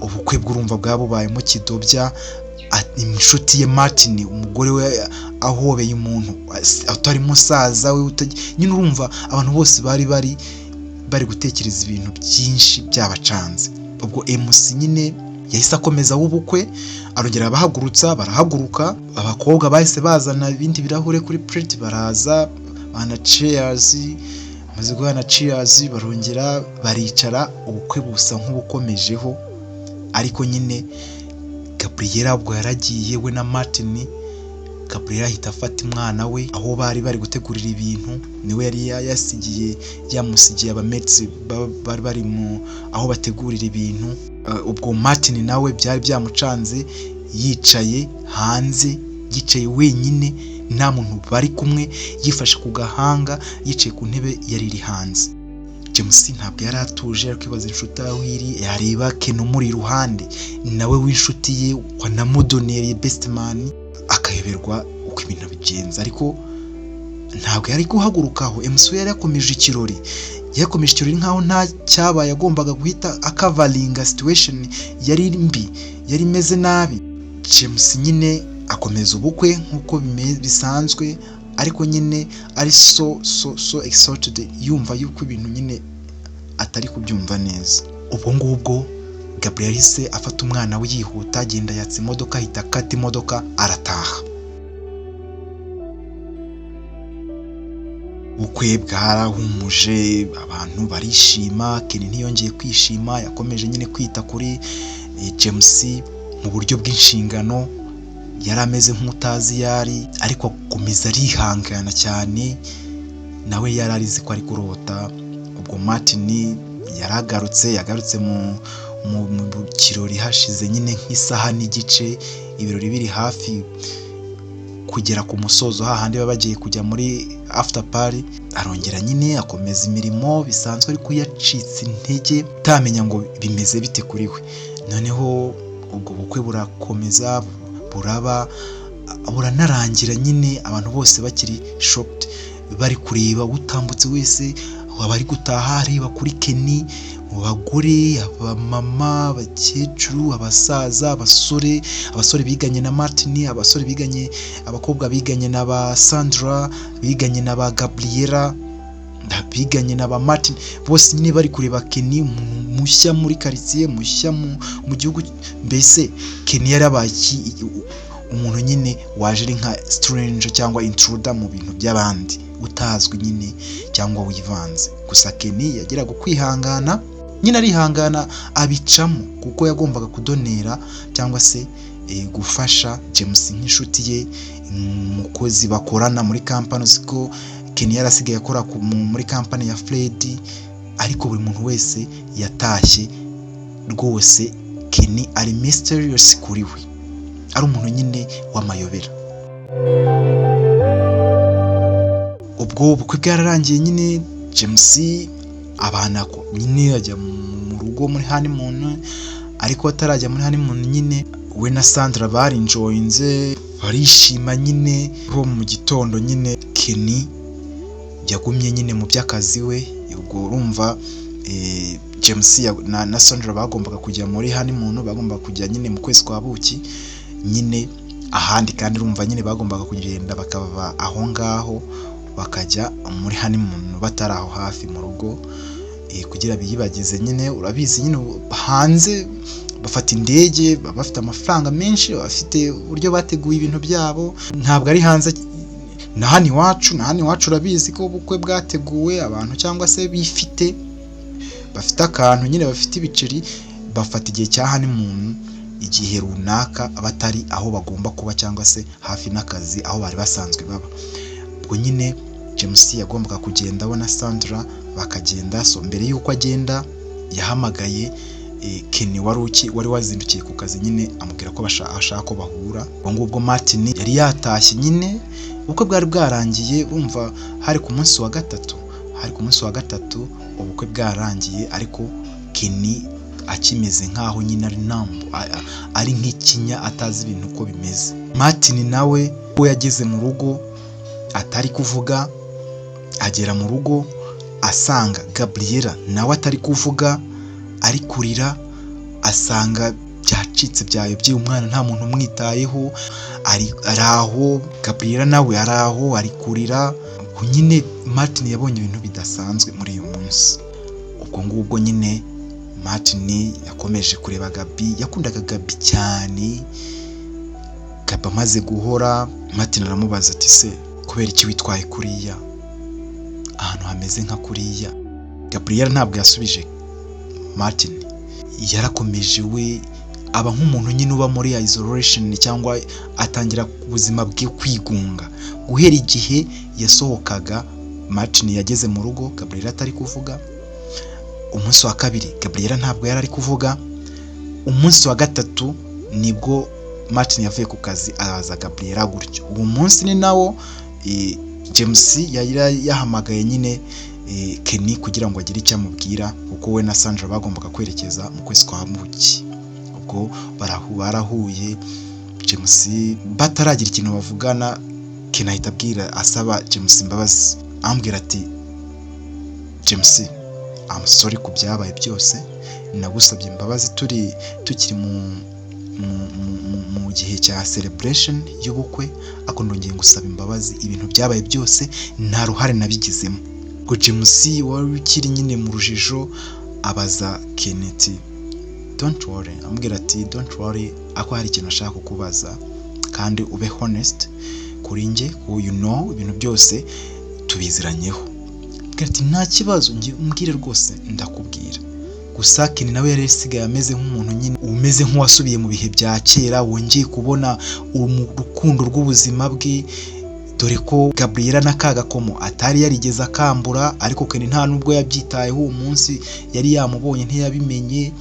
A: Ubukwe bw'urumva bwabubayemo kidobya. Inshuti ye Martin, umugore we ahobeye umuntu atari musaza we, nyine urumva abantu bose bari gutekereza ibintu byinshi, byabacanze. Ubwo MC nyine yahise akomeza w'ubukwe, arongera abahagurutsa, barahaguruka. Abakobwa bahise bazana ibindi birahure kuri plate, baraza bana cheers. Bamaze guhana cheers, barongera baricara, ubukwe busa nk'ubukomejeho. Ariko nyine Gabriela ubwo yaragiye we na Martin. Gabriela ahita afata umwana we aho bari bari gutegurira ibintu, niwe yari yasigiye, yamusigiye abametsi bari bari mu aho bategurira ibintu. Ubwo Martin nawe byari byamucanze, yicaye hanze, yicaye wenyine, nta muntu bari kumwe, yifashe ku gahanga, yicaye ku ntebe yari iri hanze. James ntabwo yari atuje, ari kwibaza inshuti aho iri. Yareba Ken umuri iruhande, nawe w'inshuti ye wanamudonereye best man, akayoberwa uko ibintu bigenza. Ariko ntabwo yari guhaguruka aho MC we yari yakomeje ikirori, yakomeje ikirori nkaho nta cyabaye. Yagombaga guhita akavaringa situation yari mbi, yari imeze nabi. James nyine akomeza ubukwe nk'uko bisanzwe, ariko nyine ari so so so excited, yumva yuko ibintu nyine atari kubyumva neza. Ubwo ngubwo Gabriel yahise afata umwana we yihuta, agenda yatsa imodoka, ahita akata imodoka arataha. Ubukwe bwarahumuje, abantu barishima. Kenny ntiyongeye kwishima, yakomeje nyine kwita kuri James mu buryo bw'inshingano. Yari ameze nk'utazi iyo ari, ariko akomeza arihangana cyane, nawe yari arizi ko ari kurota. Ubwo Martin yaragarutse, yagarutse mu kirori hashize nyine nk'isaha n'igice, ibirori biri hafi kugera ku musozo, hahandi baba bagiye kujya muri after party. Arongera nyine akomeza imirimo bisanzwe, ariko yacitse intege, utamenya ngo bimeze bite kuri we. Noneho ubwo bukwe burakomeza buraba, buranarangira nyine abantu bose bakiri shocked, bari kureba utambutse wese, abari gutaha areba kuri Kenny, mu bagore, abamama, abakecuru, abasaza, abasore, abasore biganye na Martin, abasore biganye, abakobwa biganye na ba Sandra, biganye na ba Gabriela, biganye na ba Martin, bose nyine bari kureba Kenny, umuntu mushya muri quartier, mushya mu gihugu. Mbese Kenny yarabaye umuntu nyine waje ari nka stranger cyangwa intruder mu bintu by'abandi, utazwi nyine cyangwa wivanze. Gusa Kenny yageraga kwihangana nyine, arihangana abicamo, kuko yagombaga kudonera cyangwa se gufasha James nk'inshuti ye, umukozi bakorana muri kampani. Uzi ko Kenny yarasigaye akora muri kampani ya Fred. Ariko buri muntu wese yatashye rwose Kenny ari mysterious kuri we, ari umuntu nyine w'amayobera. Ubwo ubukwe bwararangiye nyine, James abana nyine ajya mu rugo muri honeymoon. Ariko atarajya muri honeymoon nyine, we na Sandra barinjoyinze, barishima nyine. Ho mu gitondo nyine Kenny yagumye nyine mu by'akazi we. Ubwo urumva James na Sandra bagombaga kujya muri honeymoon, bagombaga kujya nyine mu kwezi kwa buki nyine ahandi, kandi urumva nyine bagombaga kugenda bakava aho ngaho bakajya muri honeymoon batari aho hafi mu rugo, kugira biyibagize nyine. Urabizi nyine hanze bafata indege, baba bafite amafaranga menshi, bafite uburyo bateguye ibintu byabo, ntabwo ari hanze. Na hano iwacu urabizi ko ubukwe bwateguwe abantu cyangwa se bifite, bafite akantu nyine, bafite ibiceri, bafata igihe cya honeymoon, igihe runaka batari aho bagomba kuba cyangwa se hafi n'akazi aho bari basanzwe baba. Ubwo nyine James yagombaga kugenda we na Sandra bakagenda. So mbere y'uko agenda yahamagaye Kenny wari wazindukiye ku kazi nyine, amubwira ko ashaka ko bahura. Ubwo ngubwo Martin yari yatashye nyine, ubukwe bwari bwarangiye. Bumva hari ku munsi wa gatatu, hari ku munsi wa gatatu ubukwe bwarangiye, ariko Kenny akimeze nk'aho nyine ari numb, ari nk'ikinya, atazi ibintu uko bimeze. Martin nawe we yageze mu rugo atari kuvuga, agera mu rugo asanga Gabriela nawe atari kuvuga, ari kurira, asanga byacitse, byayobye, umwana nta muntu umwitayeho, ari aho. Gabriela nawe ari aho ari kurira. Ubwo nyine Martin yabonye ibintu bidasanzwe muri uyu munsi. Ubwo ngubwo nyine Martin yakomeje kureba Gabi, yakundaga Gabi cyane. Gabi amaze guhora, Martin aramubaza ati: "Se kubera iki witwaye kuriya, ahantu hameze nka kuriya?" Gabriela ntabwo yasubije Martin, yarakomeje we aba nk'umuntu nyine uba muri isolation, cyangwa atangira ubuzima bwe kwigunga. Guhera igihe yasohokaga, Martin yageze mu rugo Gabriela atari kuvuga. Umunsi wa kabiri Gabriela ntabwo yari ari kuvuga. Umunsi wa gatatu nibwo Martin yavuye ku kazi aza Gabriela gutyo. Uwo munsi ni nawo James yari yahamagaye nyine Kenny kugira ngo agire icyo amubwira, kuko we na Sandra bagombaga kwerekeza mu kwezi kwa buki. Ubwo barahuye, James bataragira ikintu bavugana, Kenny ahita abwira, asaba James imbabazi, ambwira ati: "James, I'm sorry ku byabaye byose, nagusabye imbabazi turi tukiri mu gihe cya celebration y'ubukwe, ariko ndongeye ngusaba imbabazi, ibintu byabaye byose nta ruhare nabigizemo." Ngo James wari ukiri nyine mu rujijo abaza Kenneth: "Don't worry," amubwira ati: "Don't worry, ako hari ikintu ashaka kukubaza kandi ube honest kuri njye, you know ibintu byose tubiziranyeho." Amubwira ati: "Nta kibazo, njye umbwire rwose ndakubwira." Gusa Kenny nawe yari asigaye ameze nk'umuntu nyine umeze nk'uwasubiye mu bihe bya kera, wongeye kubona urukundo rw'ubuzima bwe, dore ko Gabriela na kagakomo atari yarigeze akambura, ariko Kenny nta nubwo yabyitayeho. Uwo munsi yari yamubonye ntiyabimenye.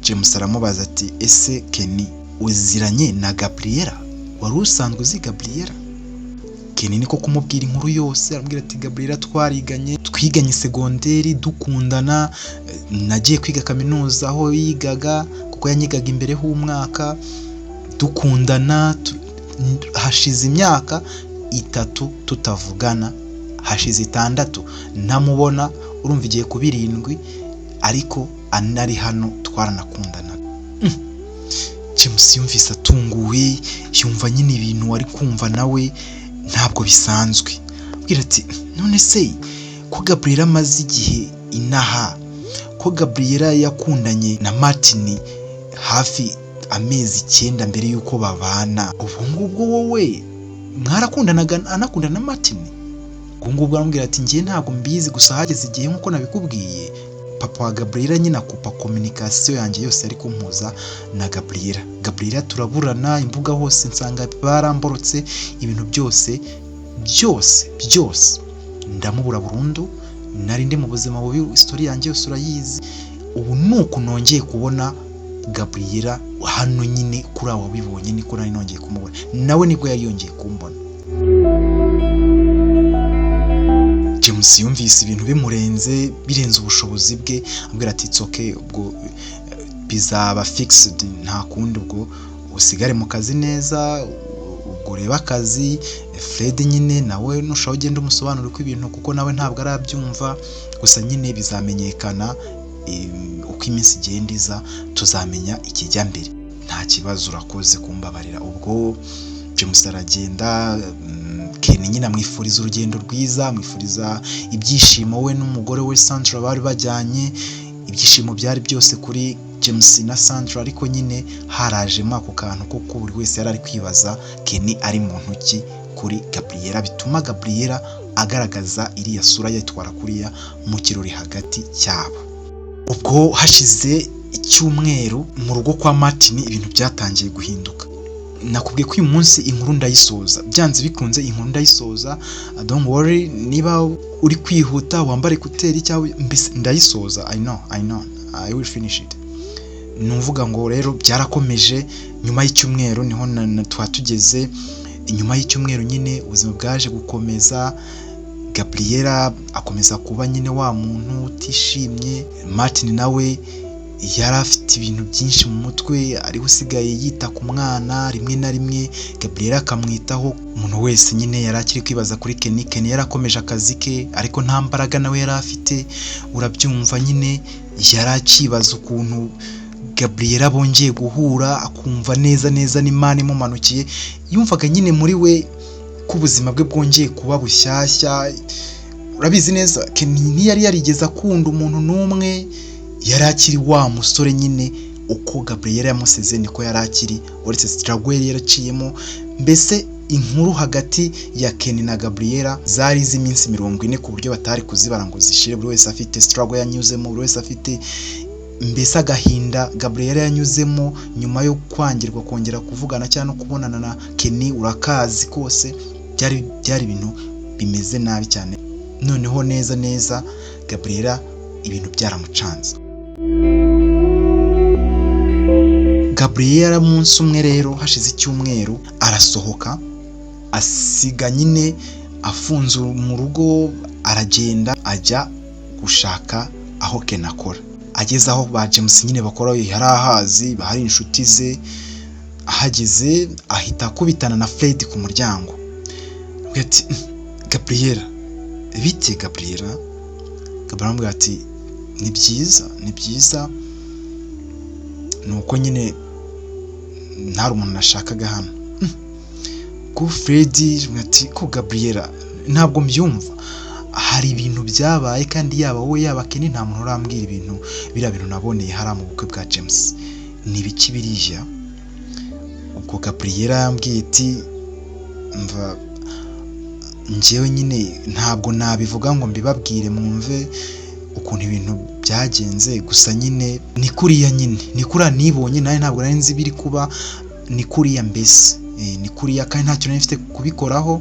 A: James aramubaza ati: "Ese Kenny, uziranye na Gabriela? Wari usanzwe uzi Gabriela?" Kenny niko kumubwira inkuru yose, aramubwira ati: "Gabriela twariganye, twiganye segonderi, dukundana, nagiye kwiga kaminuza aho yigaga, kuko yanyigaga imbere h'umwaka, dukundana, hashize imyaka 3 tutavugana, hashize 6 ntamubona, urumva igiye kuba 7, ariko anari hano twaranakundanaga." James yumvise atunguwe, yumva nyine ibintu wari kumva nawe ntabwo bisanzwe. Abwira ati: "None se ko Gabriela amaze igihe inaha, ko Gabriela yakundanye na Martin hafi amezi 9 mbere y'uko babana, ubu ngubwo wowe mwarakundanaga anakundana na Martin?" Ubwo ngubwo aramubwira ati: "Njye ntabwo mbizi, gusa hageze igihe nk'uko nabikubwiye, papa wa Gabriela nyine akupa communication yanjye yose yari kumpuza na Gabriela. Gabriela turaburana, imbuga hose nsanga baramborotse, ibintu byose byose byose ndamubura burundu. Nari ndi mu buzima bubi, story yanjye yose urayizi. Ubu ni uku nongeye kubona Gabriela hano nyine kuri abo wabibonye, niko nari nongeye kumubona, nawe nibwo yari yongeye kumbona." James yumvise ibintu bimurenze, birenze ubushobozi bwe, ambwira ati: "It's okay, ubwo bizaba fixed, nta kundi, ubwo usigare mu kazi neza, ubwo urebe akazi. Fred nyine nawe nushaka ugende umusobanurire uko ibintu, kuko nawe ntabwo arabyumva. Gusa nyine bizamenyekana uko iminsi igenda iza, tuzamenya ikijya mbere. Nta kibazo, urakoze kumbabarira." Ubwo James aragenda. Ken nyine amwifuriza urugendo rwiza, amwifuriza ibyishimo we n'umugore we Sandra bari bajyanye. Ibyishimo byari byose kuri James na Sandra, ariko nyine harajemo ako kantu kuko buri wese yari ari kwibaza Ken ari muntu ki. Kuri Gabriela bituma Gabriela agaragaza iriya sura yitwara kuriya mu kirori hagati cyabo. Ubwo hashize icyumweru, mu rugo kwa Martin ibintu byatangiye guhinduka. Nakubwiye ko uyu munsi inkuru ndayisoza, byanze bikunze inkuru ndayisoza. Don't worry, niba uri kwihuta wambare écouteurs cyangwa mbese ndayisoza. I know, I know, I will finish it. Nuvuga ngo rero byarakomeje. Nyuma y'icyumweru niho tuba tugeze. Inyuma y'icyumweru nyine ubuzima bwaje gukomeza. Gabriela akomeza kuba nyine wa muntu utishimye. Martin nawe yari afite ibintu byinshi mu mutwe, ariwe usigaye yita ku mwana, rimwe na rimwe Gabriela akamwitaho. Umuntu wese nyine yari akiri kwibaza kuri Kenny. Kenny yarakomeje akazi ke, ariko nta mbaraga nawe yari afite, urabyumva nyine. Yari akibaza ukuntu Gabriela bongeye guhura, akumva neza neza n'Imana imumanukiye. Yumvaga nyine muri we ko ubuzima bwe bwongeye kuba bushyashya. Urabizi neza, Kenny ntiyari yarigeze akunda umuntu n'umwe, yari akiri wa musore nyine. Uko Gabriela yamusize niko yari akiri, uretse struggle yari yaraciyemo. Mbese inkuru hagati ya Kenny na Gabriela zari iz'iminsi 40, ku buryo batari kuzibara ngo zishire. Buri wese afite struggle yanyuzemo, buri wese afite mbese agahinda Gabriela yanyuzemo nyuma yo kwangirwa kongera kuvugana cyangwa no kubonana na Kenny. Urakazi kose byari ibintu bimeze nabi cyane. Noneho neza neza Gabriela ibintu byaramucanze. Gabriela munsi umwe rero, hashize icyumweru, arasohoka, asiga nyine afunze mu rugo, aragenda ajya gushaka aho Ken akora. Ageze aho ba James nyine bakora, yari ahazi, hari inshuti ze. Ahageze ahita akubitana na Fred ku muryango. Aramubwira ati: "Gabriela, bite Gabriela?" Gabriela aramubwira ati: "Ni byiza, ni byiza, ni uko nyine ntari umuntu nashakaga hano." Ko Fred ati: "Ko Gabriela, ntabwo mbyumva, hari ibintu byabaye kandi yaba wowe, yaba Kenny, nta muntu urambwira ibintu biriya bintu naboneye hariya mu bukwe bwa James. Ni ibiki biriya?" Ubwo Gabriela yambwiye ati: "Mva, njyewe nyine ntabwo nabivuga ngo mbibabwire mwumve ukuntu ibintu byagenze, gusa nyine ni kuriya nyine, ni kuriya nibonye nawe, ntabwo nari nzi ibiri kuba, ni kuriya mbese, ni kuriya kandi ntacyo nari mfite kubikoraho.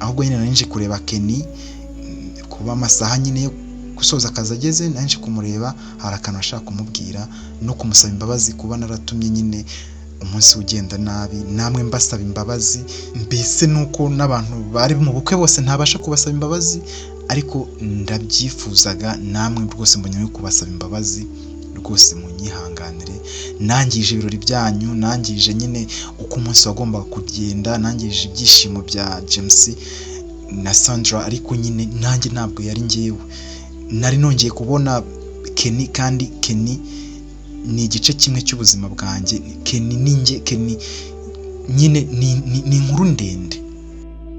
A: Ahubwo nyine nari nje kureba Kenny, kuba amasaha nyine yo gusoza akazi ageze, nari nje kumureba, hari akantu ashaka kumubwira no kumusaba imbabazi kuba naratumye nyine umunsi ugenda nabi, namwe mbasaba imbabazi, mbese nuko n'abantu bari mu bukwe bose ntabasha kubasaba imbabazi, ariko ndabyifuzaga, namwe rwose mbonye no kubasaba imbabazi, rwose munyihanganire, nangije ibirori byanyu, nangije nyine uko umunsi wagombaga kugenda, nangije ibyishimo bya James na Sandra, ariko nyine nanjye ntabwo yari njyewe. Nari nongeye kubona Kenny, kandi Kenny ni igice kimwe cy'ubuzima bwanjye. Kenny ni njye, Kenny nyine ni inkuru ndende."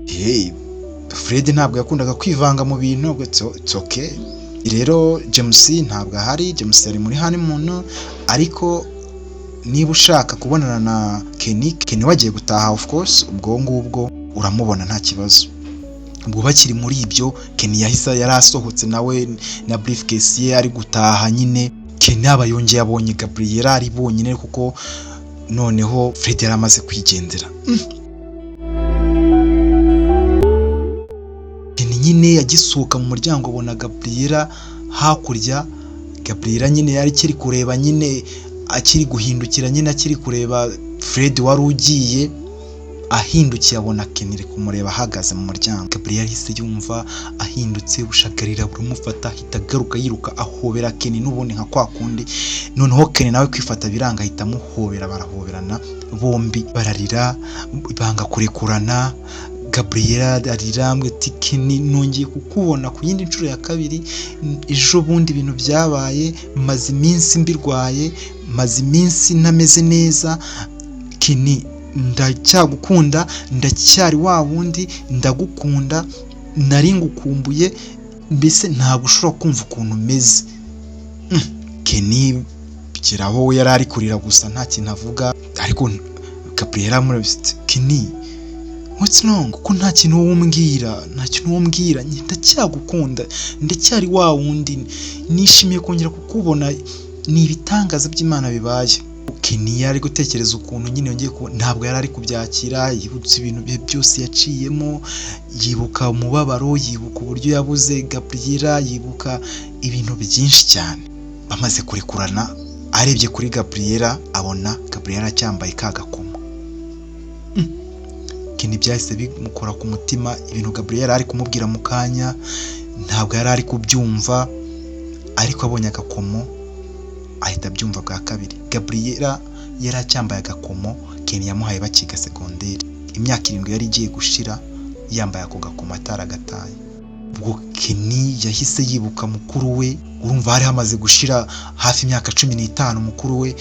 A: Hey, Fred ntabwo yakundaga kwivanga mu bintu. Ubwo it's okay rero, James ntabwo ahari, James yari muri honeymoon, ariko niba ushaka kubonana na Kenny, Kenny wagiye gutaha, of course, ubwo ngubwo uramubona, nta kibazo. Ubwo bakiri muri ibyo, Kenny yahise yari asohotse nawe na briefcase ye, ari gutaha nyine. Kenny aba yongeye abonye Gabriela ari bonyine, kuko noneho Fred yari amaze kwigendera. Kenny nyine agisohoka mu muryango abona Gabriela hakurya. Gabriela nyine yari akiri kureba nyine, akiri guhindukira nyine, akiri kureba Fred wari ugiye, ahindukiye abona Kenny ari kumureba ahagaze mu muryango. Gabriela yahise yumva ahindutse, ubushagarira buramufata, ahita agaruka yiruka, ahobera Kenny n'ubundi nka kwa kundi. Noneho Kenny nawe kwifata biranga, ahita amuhobera, barahoberana bombi, bararira, banga kurekurana. Gabriela arira ati: "Kenny, nongeye kukubona ku yindi nshuro ya kabiri ejo bundi, ibintu byabaye, maze iminsi mbirwaye, maze iminsi ntameze neza. Kenny, ndacyagukunda, ndacyari wa wundi, ndagukunda, nari ngukumbuye, mbese ntabwo ushobora kumva ukuntu umeze." Kenny bigeraho we yari ari kurira gusa, nta kintu avuga, ariko Gabriela amurabise ati: "Kenny, what is going on? Kenny, What's wrong? Kuko nta kintu wowe umbwira, nta kintu wowe umbwira. Ndacyagukunda, ndacyari wa wundi, nishimiye kongera kukubona, ni ibitangaza by'Imana bibaye." Kenny yari gutekereza ukuntu nyine yongeye kubona, ntabwo yari ari kubyakira. Yibutse ibintu bye byose yaciyemo, yibuka umubabaro, yibuka uburyo yabuze Gabriela, yibuka ibintu byinshi cyane. Bamaze kurekurana, arebye kuri Gabriela abona Gabriela acyambaye ka gakomo. Kenny byahise bimukora ku mutima. Ibintu Gabriela ari kumubwira mu kanya ntabwo yari ari kubyumva, ariko abonye agakomo ahita abyumva bwa kabiri. Gabriela yari acyambaye agakomo Kenny yamuhaye bakiga segonderi. Imyaka 7 yari igiye gushira yambaye ako gakomo ataragataye. Ubwo Kenny yahise yibuka mukuru we. Urumva hari hamaze gushira hafi imyaka 15 mukuru we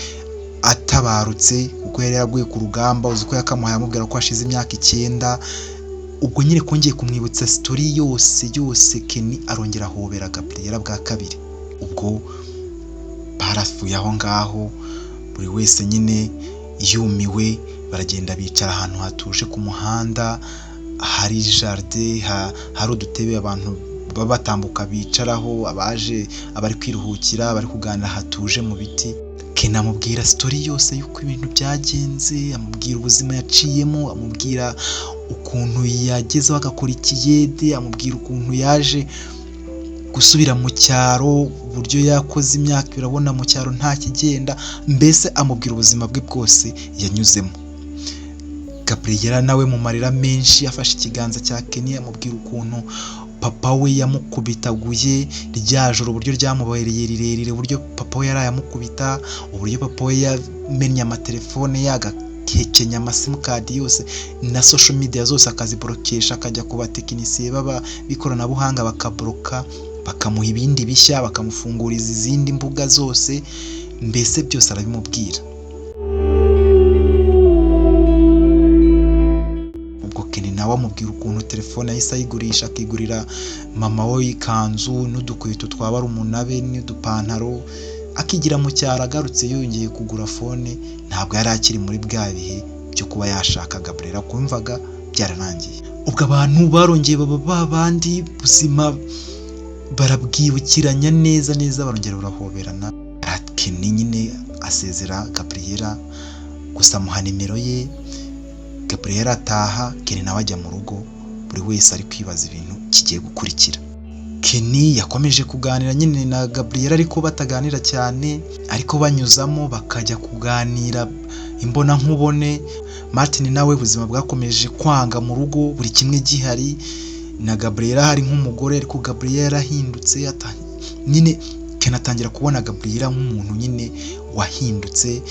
A: atabarutse, kuko yari yaraguye ku rugamba. Uzi ko yakamuhaye amubwira ko hashize imyaka 9. Ubwo nyine kongeye kumwibutsa story yose yose, Kenny arongera ahobera Gabriela bwa kabiri. Ubwo barafuye aho ngaho, buri wese nyine yumiwe. Baragenda bicara ahantu hatuje ku muhanda, hari jardin, hari udutebe abantu baba batambuka bicaraho, abaje, abari kwiruhukira, abari kuganira, hatuje mu biti. Kenny amubwira story yose y'uko ibintu byagenze, amubwira ubuzima yaciyemo, amubwira ukuntu yagezeho agakora ikiyede, amubwira ukuntu yaje gusubira mu cyaro, uburyo yakoze imyaka birabona mu cyaro nta kigenda, mbese amubwira ubuzima bwe bwose yanyuzemo. Gabriela nawe mu marira menshi afashe ikiganza cya Kenny, amubwira ukuntu papa we yamukubitaguye rya joro, uburyo ryamubereye rirerire, uburyo papa we yaraye amukubita, uburyo papa we yamennye amatelefone ye, agahekenya amasimukadi yose na social media zose akaziborokesha, akajya ku batekinisiye baba b'ikoranabuhanga bakaboroka, bakamuha ibindi bishya, bakamufunguriza izindi mbuga zose, mbese byose arabimubwira. Ubwo Kenny nawe amubwira ukuntu telefone yahise ayigurisha, akigurira mama we ikanzu n'udukweto twa barumuna be n'udupantaro, akigira mu cyaro. Agarutse yongeye kugura phone, ntabwo yari akiri muri bwa bihe byo kuba yashaka Gabriela, kumvaga byararangiye. Ubwo abantu barongeye baba babandi, buzima barabwibukiranya neza neza, barongera barahoberana. Kenny nyine asezera Gabriela, gusa amuha nimero ye. Gabriela ataha, Kenny nawe ajya mu rugo, buri wese ari kwibaza ibintu kigiye gukurikira. Kenny yakomeje kuganira nyine na Gabriela, ariko bataganira cyane, ariko banyuzamo bakajya kuganira imbonankubone. Martin nawe ubuzima bwakomeje kwanga mu rugo, buri kimwe gihari na Gabriela hari nk'umugore, ariko Gabriela yarahindutse nyine. Kenny atangira kubona Gabriela nk'umuntu nyine wahindutse,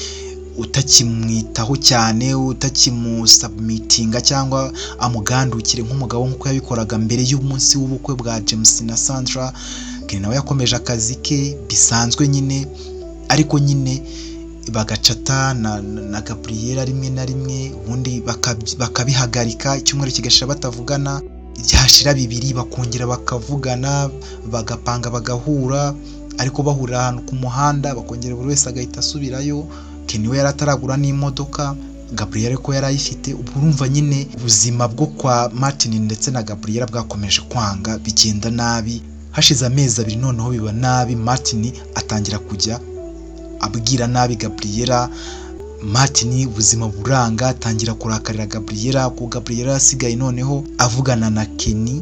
A: utakimwitaho cyane, utakimusubmitinga cyangwa amugandukire nk'umugabo nk'uko yabikoraga mbere y'umunsi w'ubukwe bwa James na Sandra. Kenny nawe yakomeje akazi ke bisanzwe nyine, ariko nyine bagacata na Gabriela rimwe na rimwe, ubundi bakabihagarika, icyumweru kigashira batavugana, hashira 2 bakongera bakavugana, bagapanga bagahura, ariko bahurira ahantu ku muhanda, bakongera buri wese agahita asubirayo. Kenny we yari ataragura n'imodoka, Gabriela ariko yari ayifite. Ubwo urumva nyine ubuzima bwo kwa Martin ndetse na Gabriela bwakomeje kwanga, bigenda nabi. Hashize amezi 2 noneho biba nabi, Martin atangira kujya abwira nabi Gabriela. Martin ubuzima buranga, atangira kurakarira Gabriela, kuko Gabriela yasigaye noneho avugana na Kenny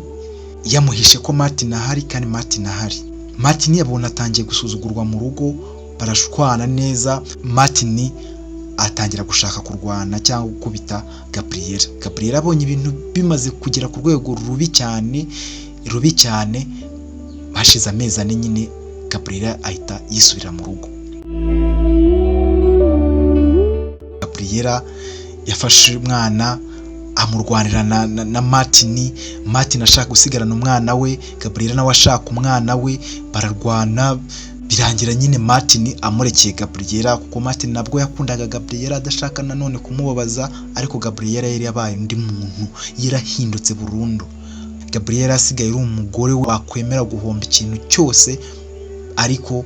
A: yamuhishe ko Martin ahari, kandi Martin ahari. Martin yabona atangiye gusuzugurwa mu rugo, barashwana neza. Martin atangira gushaka kurwana cyangwa gukubita Gabriela. Gabriela abonye ibintu bimaze kugera ku rwego rubi cyane, rubi cyane. Hashize amezi 4 nyine Gabriela ahita yisubira mu rugo. Gabriela yafashe umwana amurwanira na Martin. Martin ashaka gusigarana umwana we, Gabriela nawe ashaka umwana we, bararwana, birangira nyine Martin amurekeye Gabriela, kuko Martin nabwo yakundaga Gabriela adashaka nanone kumubabaza, ariko Gabriela yari yabaye undi muntu, yarahindutse burundu. Gabriela asigaye ari umugore wakwemera guhomba ikintu cyose, ariko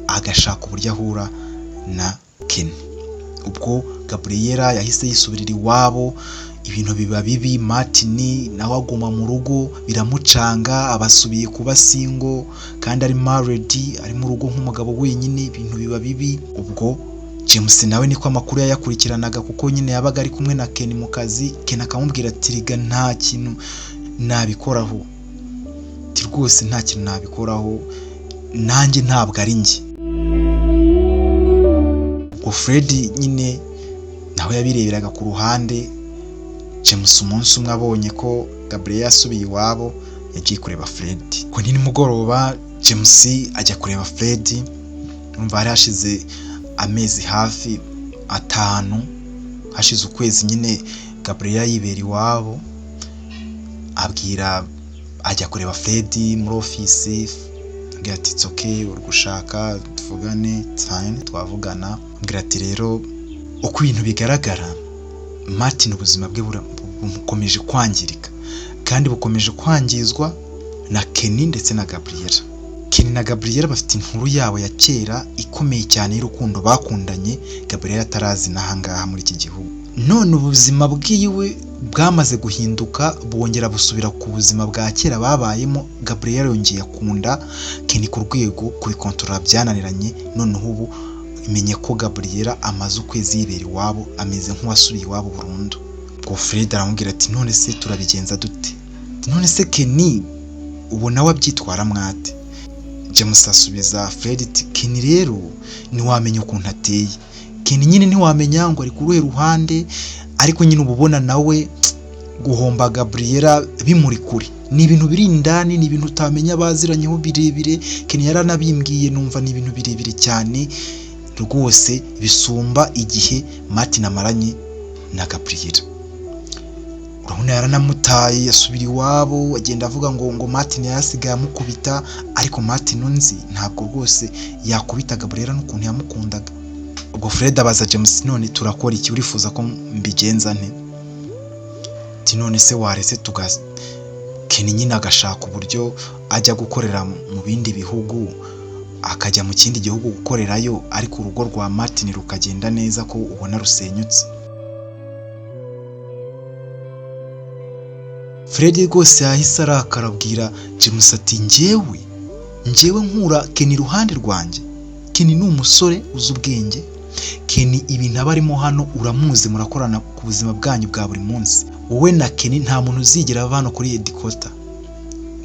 A: agashaka uburyo ahura na Kenny. Ubwo Gabriela yahise yisubirira iwabo, Ibintu biba bibi. Martin nawe aguma mu rugo biramucanga, abasubiye kuba single kandi ari married, ari mu rugo nk'umugabo wenyine. Ibintu biba bibi. Ubwo James nawe niko amakuru yayakurikiranaga, kuko nyine yabaga ari kumwe na Ken mu kazi. Ken akamubwira ati: "Riga nta kintu nabikoraho," ati: "Rwose nta kintu nabikoraho, nanjye ntabwo ari njye." Ubwo Fred nyine nawe yabireberaga ku ruhande. James umunsi umwe abonye ko Gabriel yasubiye iwabo, yagiye kureba Fred. Ko ni nimugoroba, James ajya kureba Fred. Urumva hari hashize amezi hafi 5, hashize ukwezi nyine Gabriel yibera iwabo. Abwira, ajya kureba Fred muri ofisi, abwira ati: "It's okay, uri gushaka tuvugane?" "Fine, twavugana." Abwira ati: "Rero uko ibintu bigaragara, Martin ubuzima bwe bukomeje kwangirika, kandi bukomeje kwangizwa na Kenny ndetse na Gabriela. Kenny na Gabriela bafite inkuru yabo ya kera ikomeye cyane y'urukundo bakundanye Gabriela atarazi n'ahangaha muri iki gihugu. None ubuzima bwiwe bwamaze guhinduka, bwongera busubira ku buzima bwa kera babayemo. Gabriela yongeye akunda Kenny ku rwego kubikontorora byananiranye. Noneho ubu menye ko Gabriela amaze ukwezi yibera iwabo, ameze nk'uwasubiye iwabo burundu." Ubwo Fred aramubwira ati: "None se turabigenza dute? None se Kenny ubu nawe abyitwara mwate?" James asubiza Fred ati: "Kenny rero ntiwamenya ukuntu ateye. Kenny nyine ntiwamenya ngo ari ku ruhe ruhande, ariko nyine uba ubona nawe guhomba Gabriela bimuri kure. Ni ibintu biri indani, ni ibintu utamenya, baziranyeho birebire. Kenny yaranabimbwiye, numva ni ibintu birebire cyane rwose, bisumba igihe Martin amaranye na Gabriela. Urabona yaranamutaye, asubira iwabo, agenda avuga ngo Martin yarasigaye amukubita, ariko Martin unzi ntabwo rwose yakubita Gabriela n'ukuntu yamukundaga." Ubwo Fred abaza James: "None turakora iki? Urifuza ko mbigenza nte?" Ati: "None se waretse tuga Kenny nyine agashaka uburyo ajya gukorera mu bindi bihugu, akajya mu kindi gihugu gukorerayo, ariko urugo rwa Martin rukagenda neza, ko ubona rusenyutse?" Fred rwose yahise arakara, abwira James ati: Njyewe nkura Kenny iruhande rwanjye? Kenny ni umusore uzi ubwenge. Kenny ibintu aba arimo hano uramuzi, murakorana ku buzima bwanyu bwa buri munsi. Wowe na Kenny nta muntu uzigera ava hano kuri headquarter.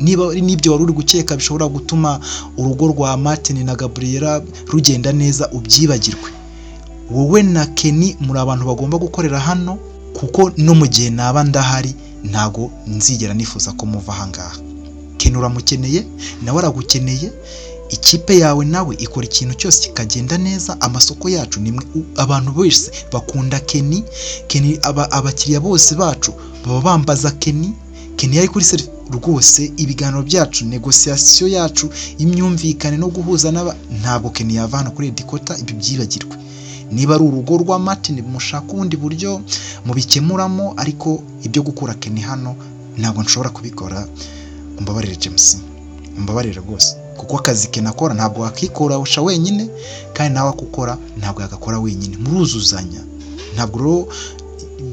A: Niba ari n'ibyo wari uri gukeka bishobora gutuma urugo rwa Martin na Gabriela rugenda neza, ubyibagirwe. Wowe na Kenny muri abantu bagomba gukorera hano, kuko no mu gihe naba ndahari ntago nzigera nifuza ko muva ahangaha. Kenny uramukeneye, nawe aragukeneye. Ikipe yawe nawe ikora ikintu cyose kikagenda neza. Amasoko yacu ni abantu bose bakunda Kenny. Kenny abakiriya bose bacu baba bambaza Kenny. Kenny yari kuri rwose ibiganiro byacu, négociation yacu y'imyumvikane no guhuza n'aba, ntabwo Kenny yava hano kuri headquarter, ibyo byibagirwe. Niba ari urugo rwa Martin, mushaka ubundi buryo mubikemuramo, ariko ibyo gukura Kenny hano ntabwo nshobora kubikora. Umbabarire James, umbabarire rwose, kuko akazi Kenny akora ntabwo wakikoresha wenyine, kandi nawe akukora ntabwo yagakora wenyine, muruzuzanya. Ntabwo rero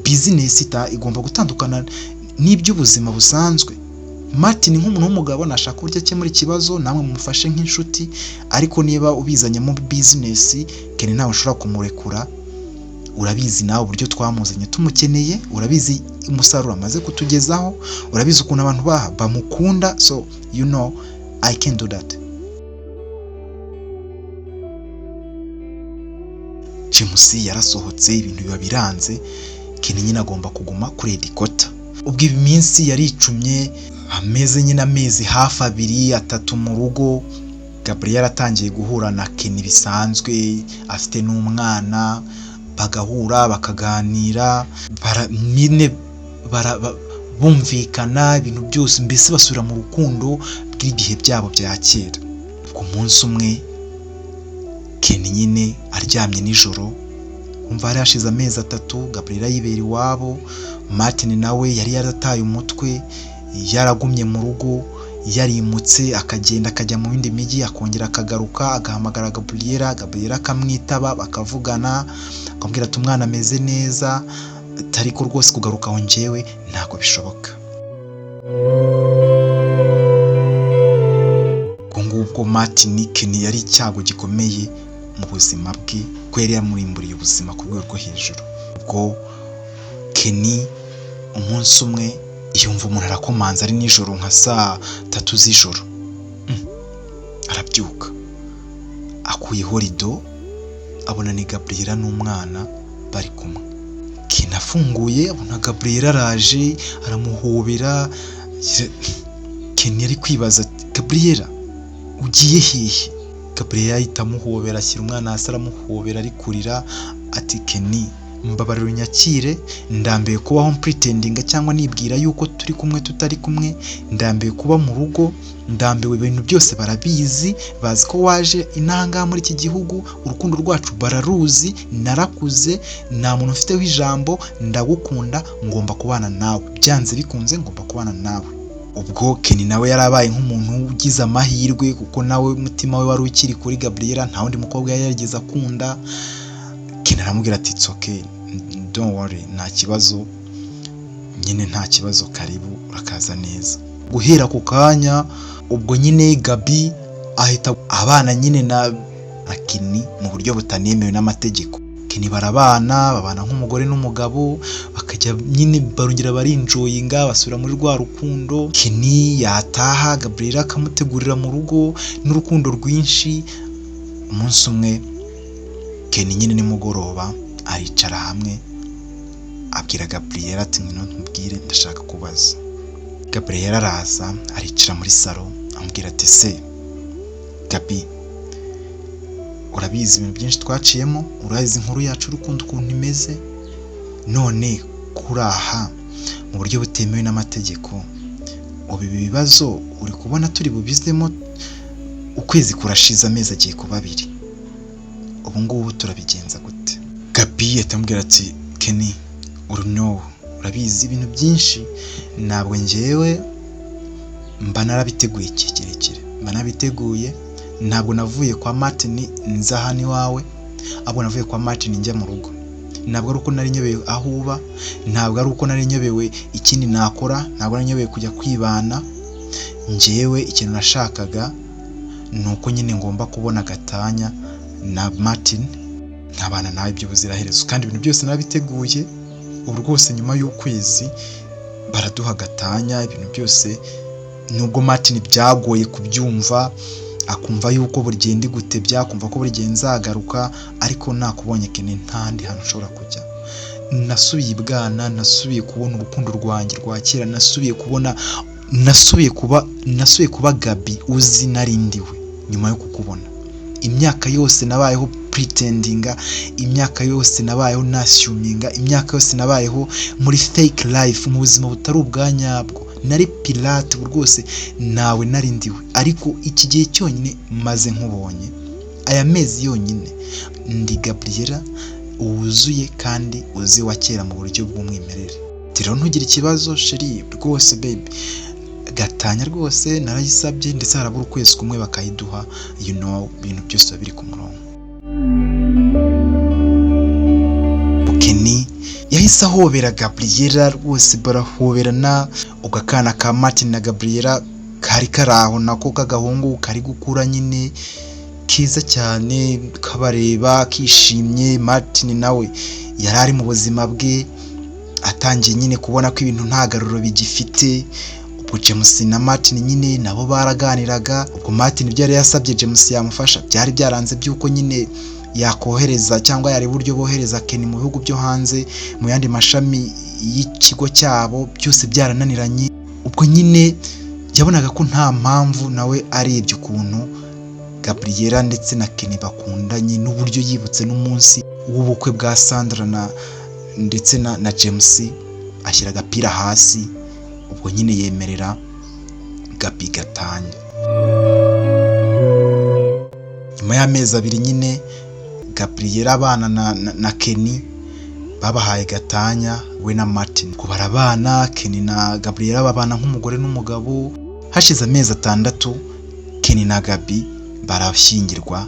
A: business igomba gutandukana n'iby'ubuzima busanzwe. Martin nk'umuntu w'umugabo nashaka uburyo akemura ikibazo, namwe mumufashe nk'inshuti, ariko niba ubizanyemo business, Kenny ntawe ushobora kumurekura. Urabizi nawe uburyo twamuzanye tumukeneye, urabizi umusaruro amaze kutugezaho, urabizi ukuntu abantu baha bamukunda, so you know I can do that." James yarasohotse, ibintu biba biranze. Kenny nyine agomba kuguma kuri headquarter. Ubwo iminsi yaricumye, ameze nyine amezi hafi 2 3 mu rugo, Gabriel atangiye guhura na Kenny bisanzwe, afite n'umwana, bagahura bakaganira, nyine bumvikana ibintu byose, mbese basubira mu rukundo rw'ibihe byabo bya kera. Ku munsi umwe Kenny nyine aryamye nijoro, umva hari hashize amezi 3 Gabriel yibera iwabo, Martin nawe yari yarataye umutwe, yaragumye mu rugo, yarimutse akagenda akajya mu bindi mijyi, akongera akagaruka, agahamagara Gabriela, Gabriela akamwitaba, bakavugana, akamubwira ati umwana ameze neza. Ariko rwose kugaruka aho njyewe ntabwo bishoboka. Ubwo ngubwo Martin, Kenny yari icyago gikomeye mu buzima bwe, ko yari yamurimburiye ubuzima ku rwego rwo hejuru. Ubwo Kenny umunsi umwe yumva umuntu arakomanza ari nijoro nka saa 3 z'ijoro. Arabyuka akuyeho rido, abona ni Gabriela n'umwana bari kumwe. Kenny afunguye abona Gabriela araje aramuhobera. Kenny ari kwibaza ati: "Gabriela, ugiye hehe?" Gabriela ahita amuhobera, ashyira umwana hasi aramuhobera ari kurira, ati: "Kenny, mbabarira unyakire, ndambiwe kubaho pretendinga cyangwa nibwira yuko turi kumwe tutari kumwe, ndambiwe kuba mu rugo, ndambiwe ibintu byose. Barabizi, bazi ko waje inahangaha muri iki gihugu, urukundo rwacu bararuzi, narakuze, nta muntu ufiteho ijambo, ndagukunda, ngomba kubana nawe, byanze bikunze ngomba kubana nawe." Ubwo Kenny nawe yarabaye nk'umuntu ugize amahirwe, kuko nawe umutima we wari ukiri kuri Gabriela, nta wundi mukobwa yari yarigeze akunda. Kenny aramubwira ati: "It's okay, don't worry, nta kibazo nyine, nta kibazo, karibu, urakaza neza." Guhera ku kanya ubwo nyine Gabi ahita abana nyine na Kenny mu buryo butanemewe n'amategeko. Kenny barabana, babana nk'umugore n'umugabo, bakajya nyine barongera barenjoyinga, basubira muri rwa rukundo. Kenny yataha, Gabriela akamutegurira mu rugo n'urukundo rwinshi. Umunsi umwe Kenny nyine nimugoroba aricara hamwe, abwira Gabriela ati: "Ngwino nkubwire, ndashaka kubaza." Gabriela araza aricara muri salo, amubwira ati: "Se Gabi, urabizi ibintu byinshi twaciyemo, urabizi inkuru yacu y'urukundo ukuntu imeze, none kuri aha mu buryo butemewe n'amategeko, ubu ibi bibazo uri kubona turi bubizemo? Ukwezi kurashize, amezi agiye kuba 2, ubu ngubu turabigenza gute?" Gabi atamubwira ati: "Kenny, uru urabizi ibintu byinshi, ntabwo ngewe mba narabiteguye igihe kirekire, mba nabiteguye. Ntabwo navuye kwa Martin nza hano iwawe, ahubwo navuye kwa Martin njya mu rugo. Ntabwo ari uko nari nyobewe aho uba, ntabwo ari uko nari nyobewe ikindi nakora, ntabwo nari nyobewe kujya kwibana. Njyewe ikintu nashakaga ni uko nyine ngomba kubona agatanya na Martin, nkabana nawe by'ubuziraherezo, kandi ibintu byose narabiteguye. Ubu rwose nyuma y'ukwezi baraduha agatanya, ibintu byose." Nubwo Martin byagoye kubyumva, akumva yuko buri gihe ndi gutebya, akumva ko buri gihe nzagaruka, ariko nakubonye Kenny, nta handi hantu ushobora kujya. Nasubiye ibwana, nasubiye kubona urukundo rwanjye rwa kera, nasubiye kubona, nasubiye kuba Gabi uzi narindiwe nyuma yo kukubona. Imyaka yose nabayeho pretendinga, imyaka yose nabayeho nassuminga, imyaka yose nabayeho muri fake life, mu buzima butari ubwa nyabwo, nari pirate, ubu rwose nawe narindiwe. Ariko iki gihe cyonyine maze nkubonye, aya mezi yonyine, ndi Gabriela wuzuye kandi uzi wa kera mu buryo bw'umwimerere. Rero ntugire ikibazo chérie, rwose baby, gatanya rwose narayisabye, ndetse harabura ukwezi kumwe bakayiduha, ibintu byose biba biri ku murongo." Kenny yahise ahobera Gabriela rwose, barahoberana. Ubwo akana ka Martin na Gabriela kari kari aho nako k'agahungu kari gukura nyine, keza cyane, kabareba kishimye. Martin nawe yari ari mu buzima bwe, atangiye nyine kubona ko ibintu nta garuro bigifite. Ubwo James na Martin nyine nabo baraganiraga. Ubwo Martin ibyo yari yasabye James yamufasha byari byaranze, by'uko nyine yakohereza cyangwa yareba uburyo bohereza Kenny mu bihugu byo hanze, mu yandi mashami y'ikigo cyabo, byose byarananiranye. Ubwo nyine yabonaga ko nta mpamvu, nawe arebye ukuntu Gabriela ndetse na Kenny bakundanye, n'uburyo yibutse n'umunsi w'ubukwe bwa Sandra na ndetse na James, ashyira agapira hasi. Ubwo nyine yemerera Gabi gatanya. Nyuma y'amezi 2 nyine Gabriela abana na Kenny, babahaye gatanya we na Martin, ngo barabana. Kenny na Gabriela babana nk'umugore n'umugabo. Hashize amezi 6 Kenny na Gabi barashyingirwa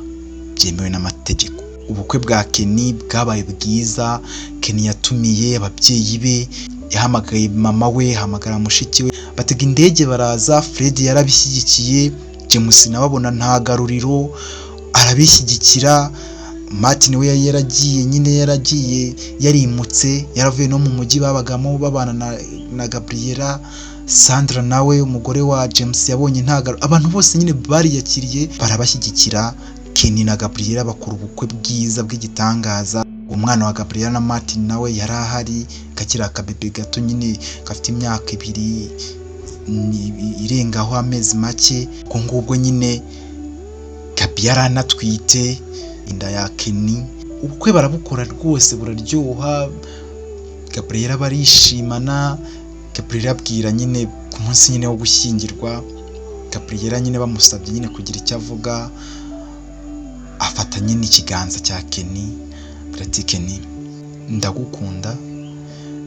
A: byemewe n'amategeko. Ubukwe bwa Kenny bwabaye bwiza. Kenny yatumiye Yatumiye ababyeyi be, yahamagaye mama we, ahamagara mushiki we, batega indege baraza. Fred yarabishyigikiye, James nawe abona nta garuriro, arabishyigikira. Martin we yari yaragiye nyine, yaragiye, yarimutse, yaravuye no mu mujyi babagamo babana na Gabriela. Sandra nawe, umugore wa James, yabonye nta. Abantu bose nyine bariyakiriye, barabashyigikira. Kenny na Gabriela bakora ubukwe bwiza bw'igitangaza. Umwana wa Gabriela na Martin nawe yari ahari, kakiri akabebe gato nyine, gafite imyaka 2 irengaho amezi make. Ubwo ngubwo nyine Gabi yari anatwite inda ya Kenny. Ubukwe barabukora rwose buraryoha, Gabriela barishimana. Gabriela abwira nyine ku munsi nyine wo gushyingirwa, Gabriela nyine bamusabye nyine kugira icyo avuga, afata nyine ikiganza cya Kenny, ati: "Kenny, ndagukunda,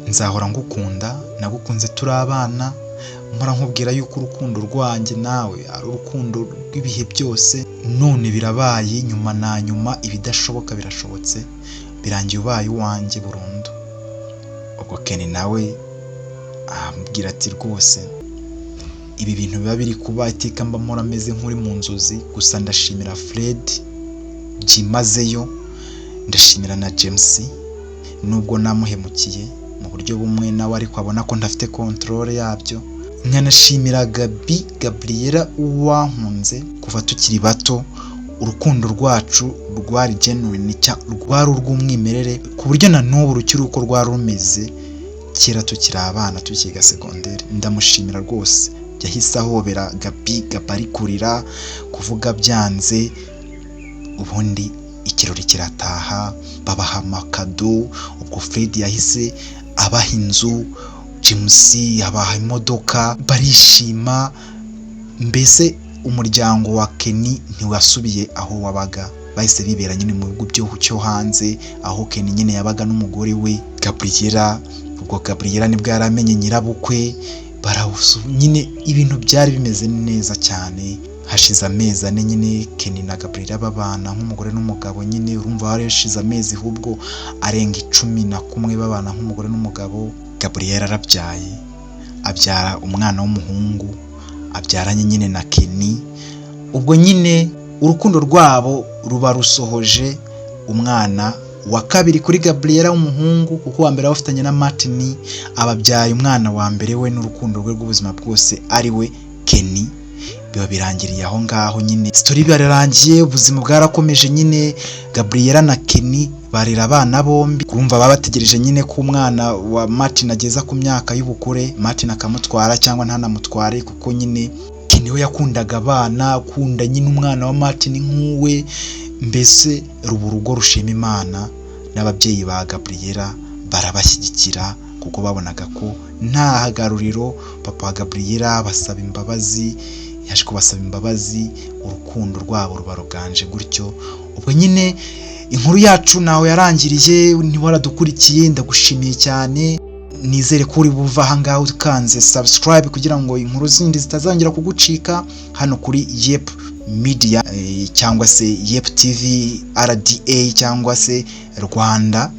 A: nzahora ngukunda. Nagukunze turi abana, mpora nkubwira yuko urukundo rwanjye nawe ari urukundo rw'ibihe byose. None birabaye, nyuma na nyuma ibidashoboka birashobotse, birangiye ubaye uwanjye burundu." Ubwo Kenny nawe amubwira ati: "Rwose ibi bintu biba biri kuba iteka mba mpora ameze nk'uri mu nzozi. Gusa ndashimira Fred byimazeyo, ndashimira na James nubwo namuhemukiye mu buryo bumwe nawe, ariko abona ko ntafite control yabyo. Nkanashimira Gabi, Gabriela wankunze kuva tukiri bato. Urukundo rwacu rwari genuine, rwari urw'umwimerere, ku buryo na n'ubu rukiri uko rwari rumeze kera tukiri abana, tukiga segonderi. Ndamushimira rwose." Yahise ahobera Gabi, Gabi ari kurira, kuvuga byanze. Ubundi ikirori kirataha, babaha amakado. Ubwo Fred yahise abaha inzu, James abaha imodoka, barishima. Mbese umuryango wa Kenny ntiwasubiye aho wabaga, bahise bibera nyine mu bihugu cyo hanze, aho Kenny nyine yabaga n'umugore we Gabriela. Ubwo Gabriela nibwo yari amenye nyirabukwe, barawusu nyine, ibintu byari bimeze neza cyane. Hashize amezi 4 nyine Kenny na Gabriela babana nk'umugore n'umugabo nyine. Urumva hari hashize amezi ahubwo arenga 11 babana nk'umugore n'umugabo. Gabriela arabyaye, abyara umwana w'umuhungu abyaranye nyine na Kenny. Ubwo nyine urukundo rwabo ruba rusohoje umwana wa kabiri kuri Gabriela w'umuhungu, kuko uwa mbere bafitanye na Martin. Ababyaye umwana wa mbere we n'urukundo rwe rw'ubuzima bwose, ari we Kenny. Biba birangiriye aho ngaho nyine, story birarangiye. Ubuzima bwarakomeje nyine, Gabriela na Kenny barera abana bombi. Kumva baba bategereje nyine ko umwana wa Martin ageza ku myaka y'ubukure, Martin akamutwara cyangwa ntanamutware, kuko nyine Kenny we yakundaga abana, akunda nyine umwana wa Martin nk'uwe. Mbese ruba urugo rushima Imana, n'ababyeyi ba Gabriela barabashyigikira kuko babonaga ko nta hagaruriro. Papa wa Gabriela basaba imbabazi, yaje kubasaba imbabazi, urukundo rwabo ruba ruganje gutyo. Ubwo nyine inkuru yacu nawe yarangiriye. Ntiwaradukurikiye, ndagushimiye cyane. Nizere ko uri buva aha ngaha ukanze subscribe kugira ngo inkuru zindi zitazongera kugucika hano kuri Yep Media, cyangwa se Yep TV RDA cyangwa se Rwanda.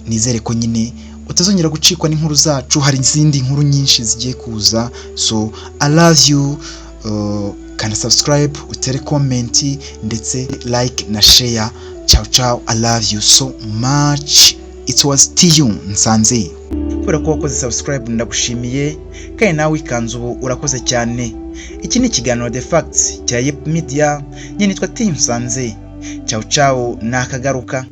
A: Nizere ko nyine utazongera gucikwa n'inkuru zacu. Hari izindi nkuru nyinshi zigiye kuza. So I love you. Kanda subscribe, utere comment, ndetse like na share. Ciao ciao, I love you so much. It was TU Nsanze. Kubera ko wakoze subscribe ndagushimiye, kandi nawe wikanze ubu urakoze cyane. Iki ni ikiganiro The Facts cya Yep Media, nyine nitwa TU Nsanze. Ciao ciao, nakagaruka.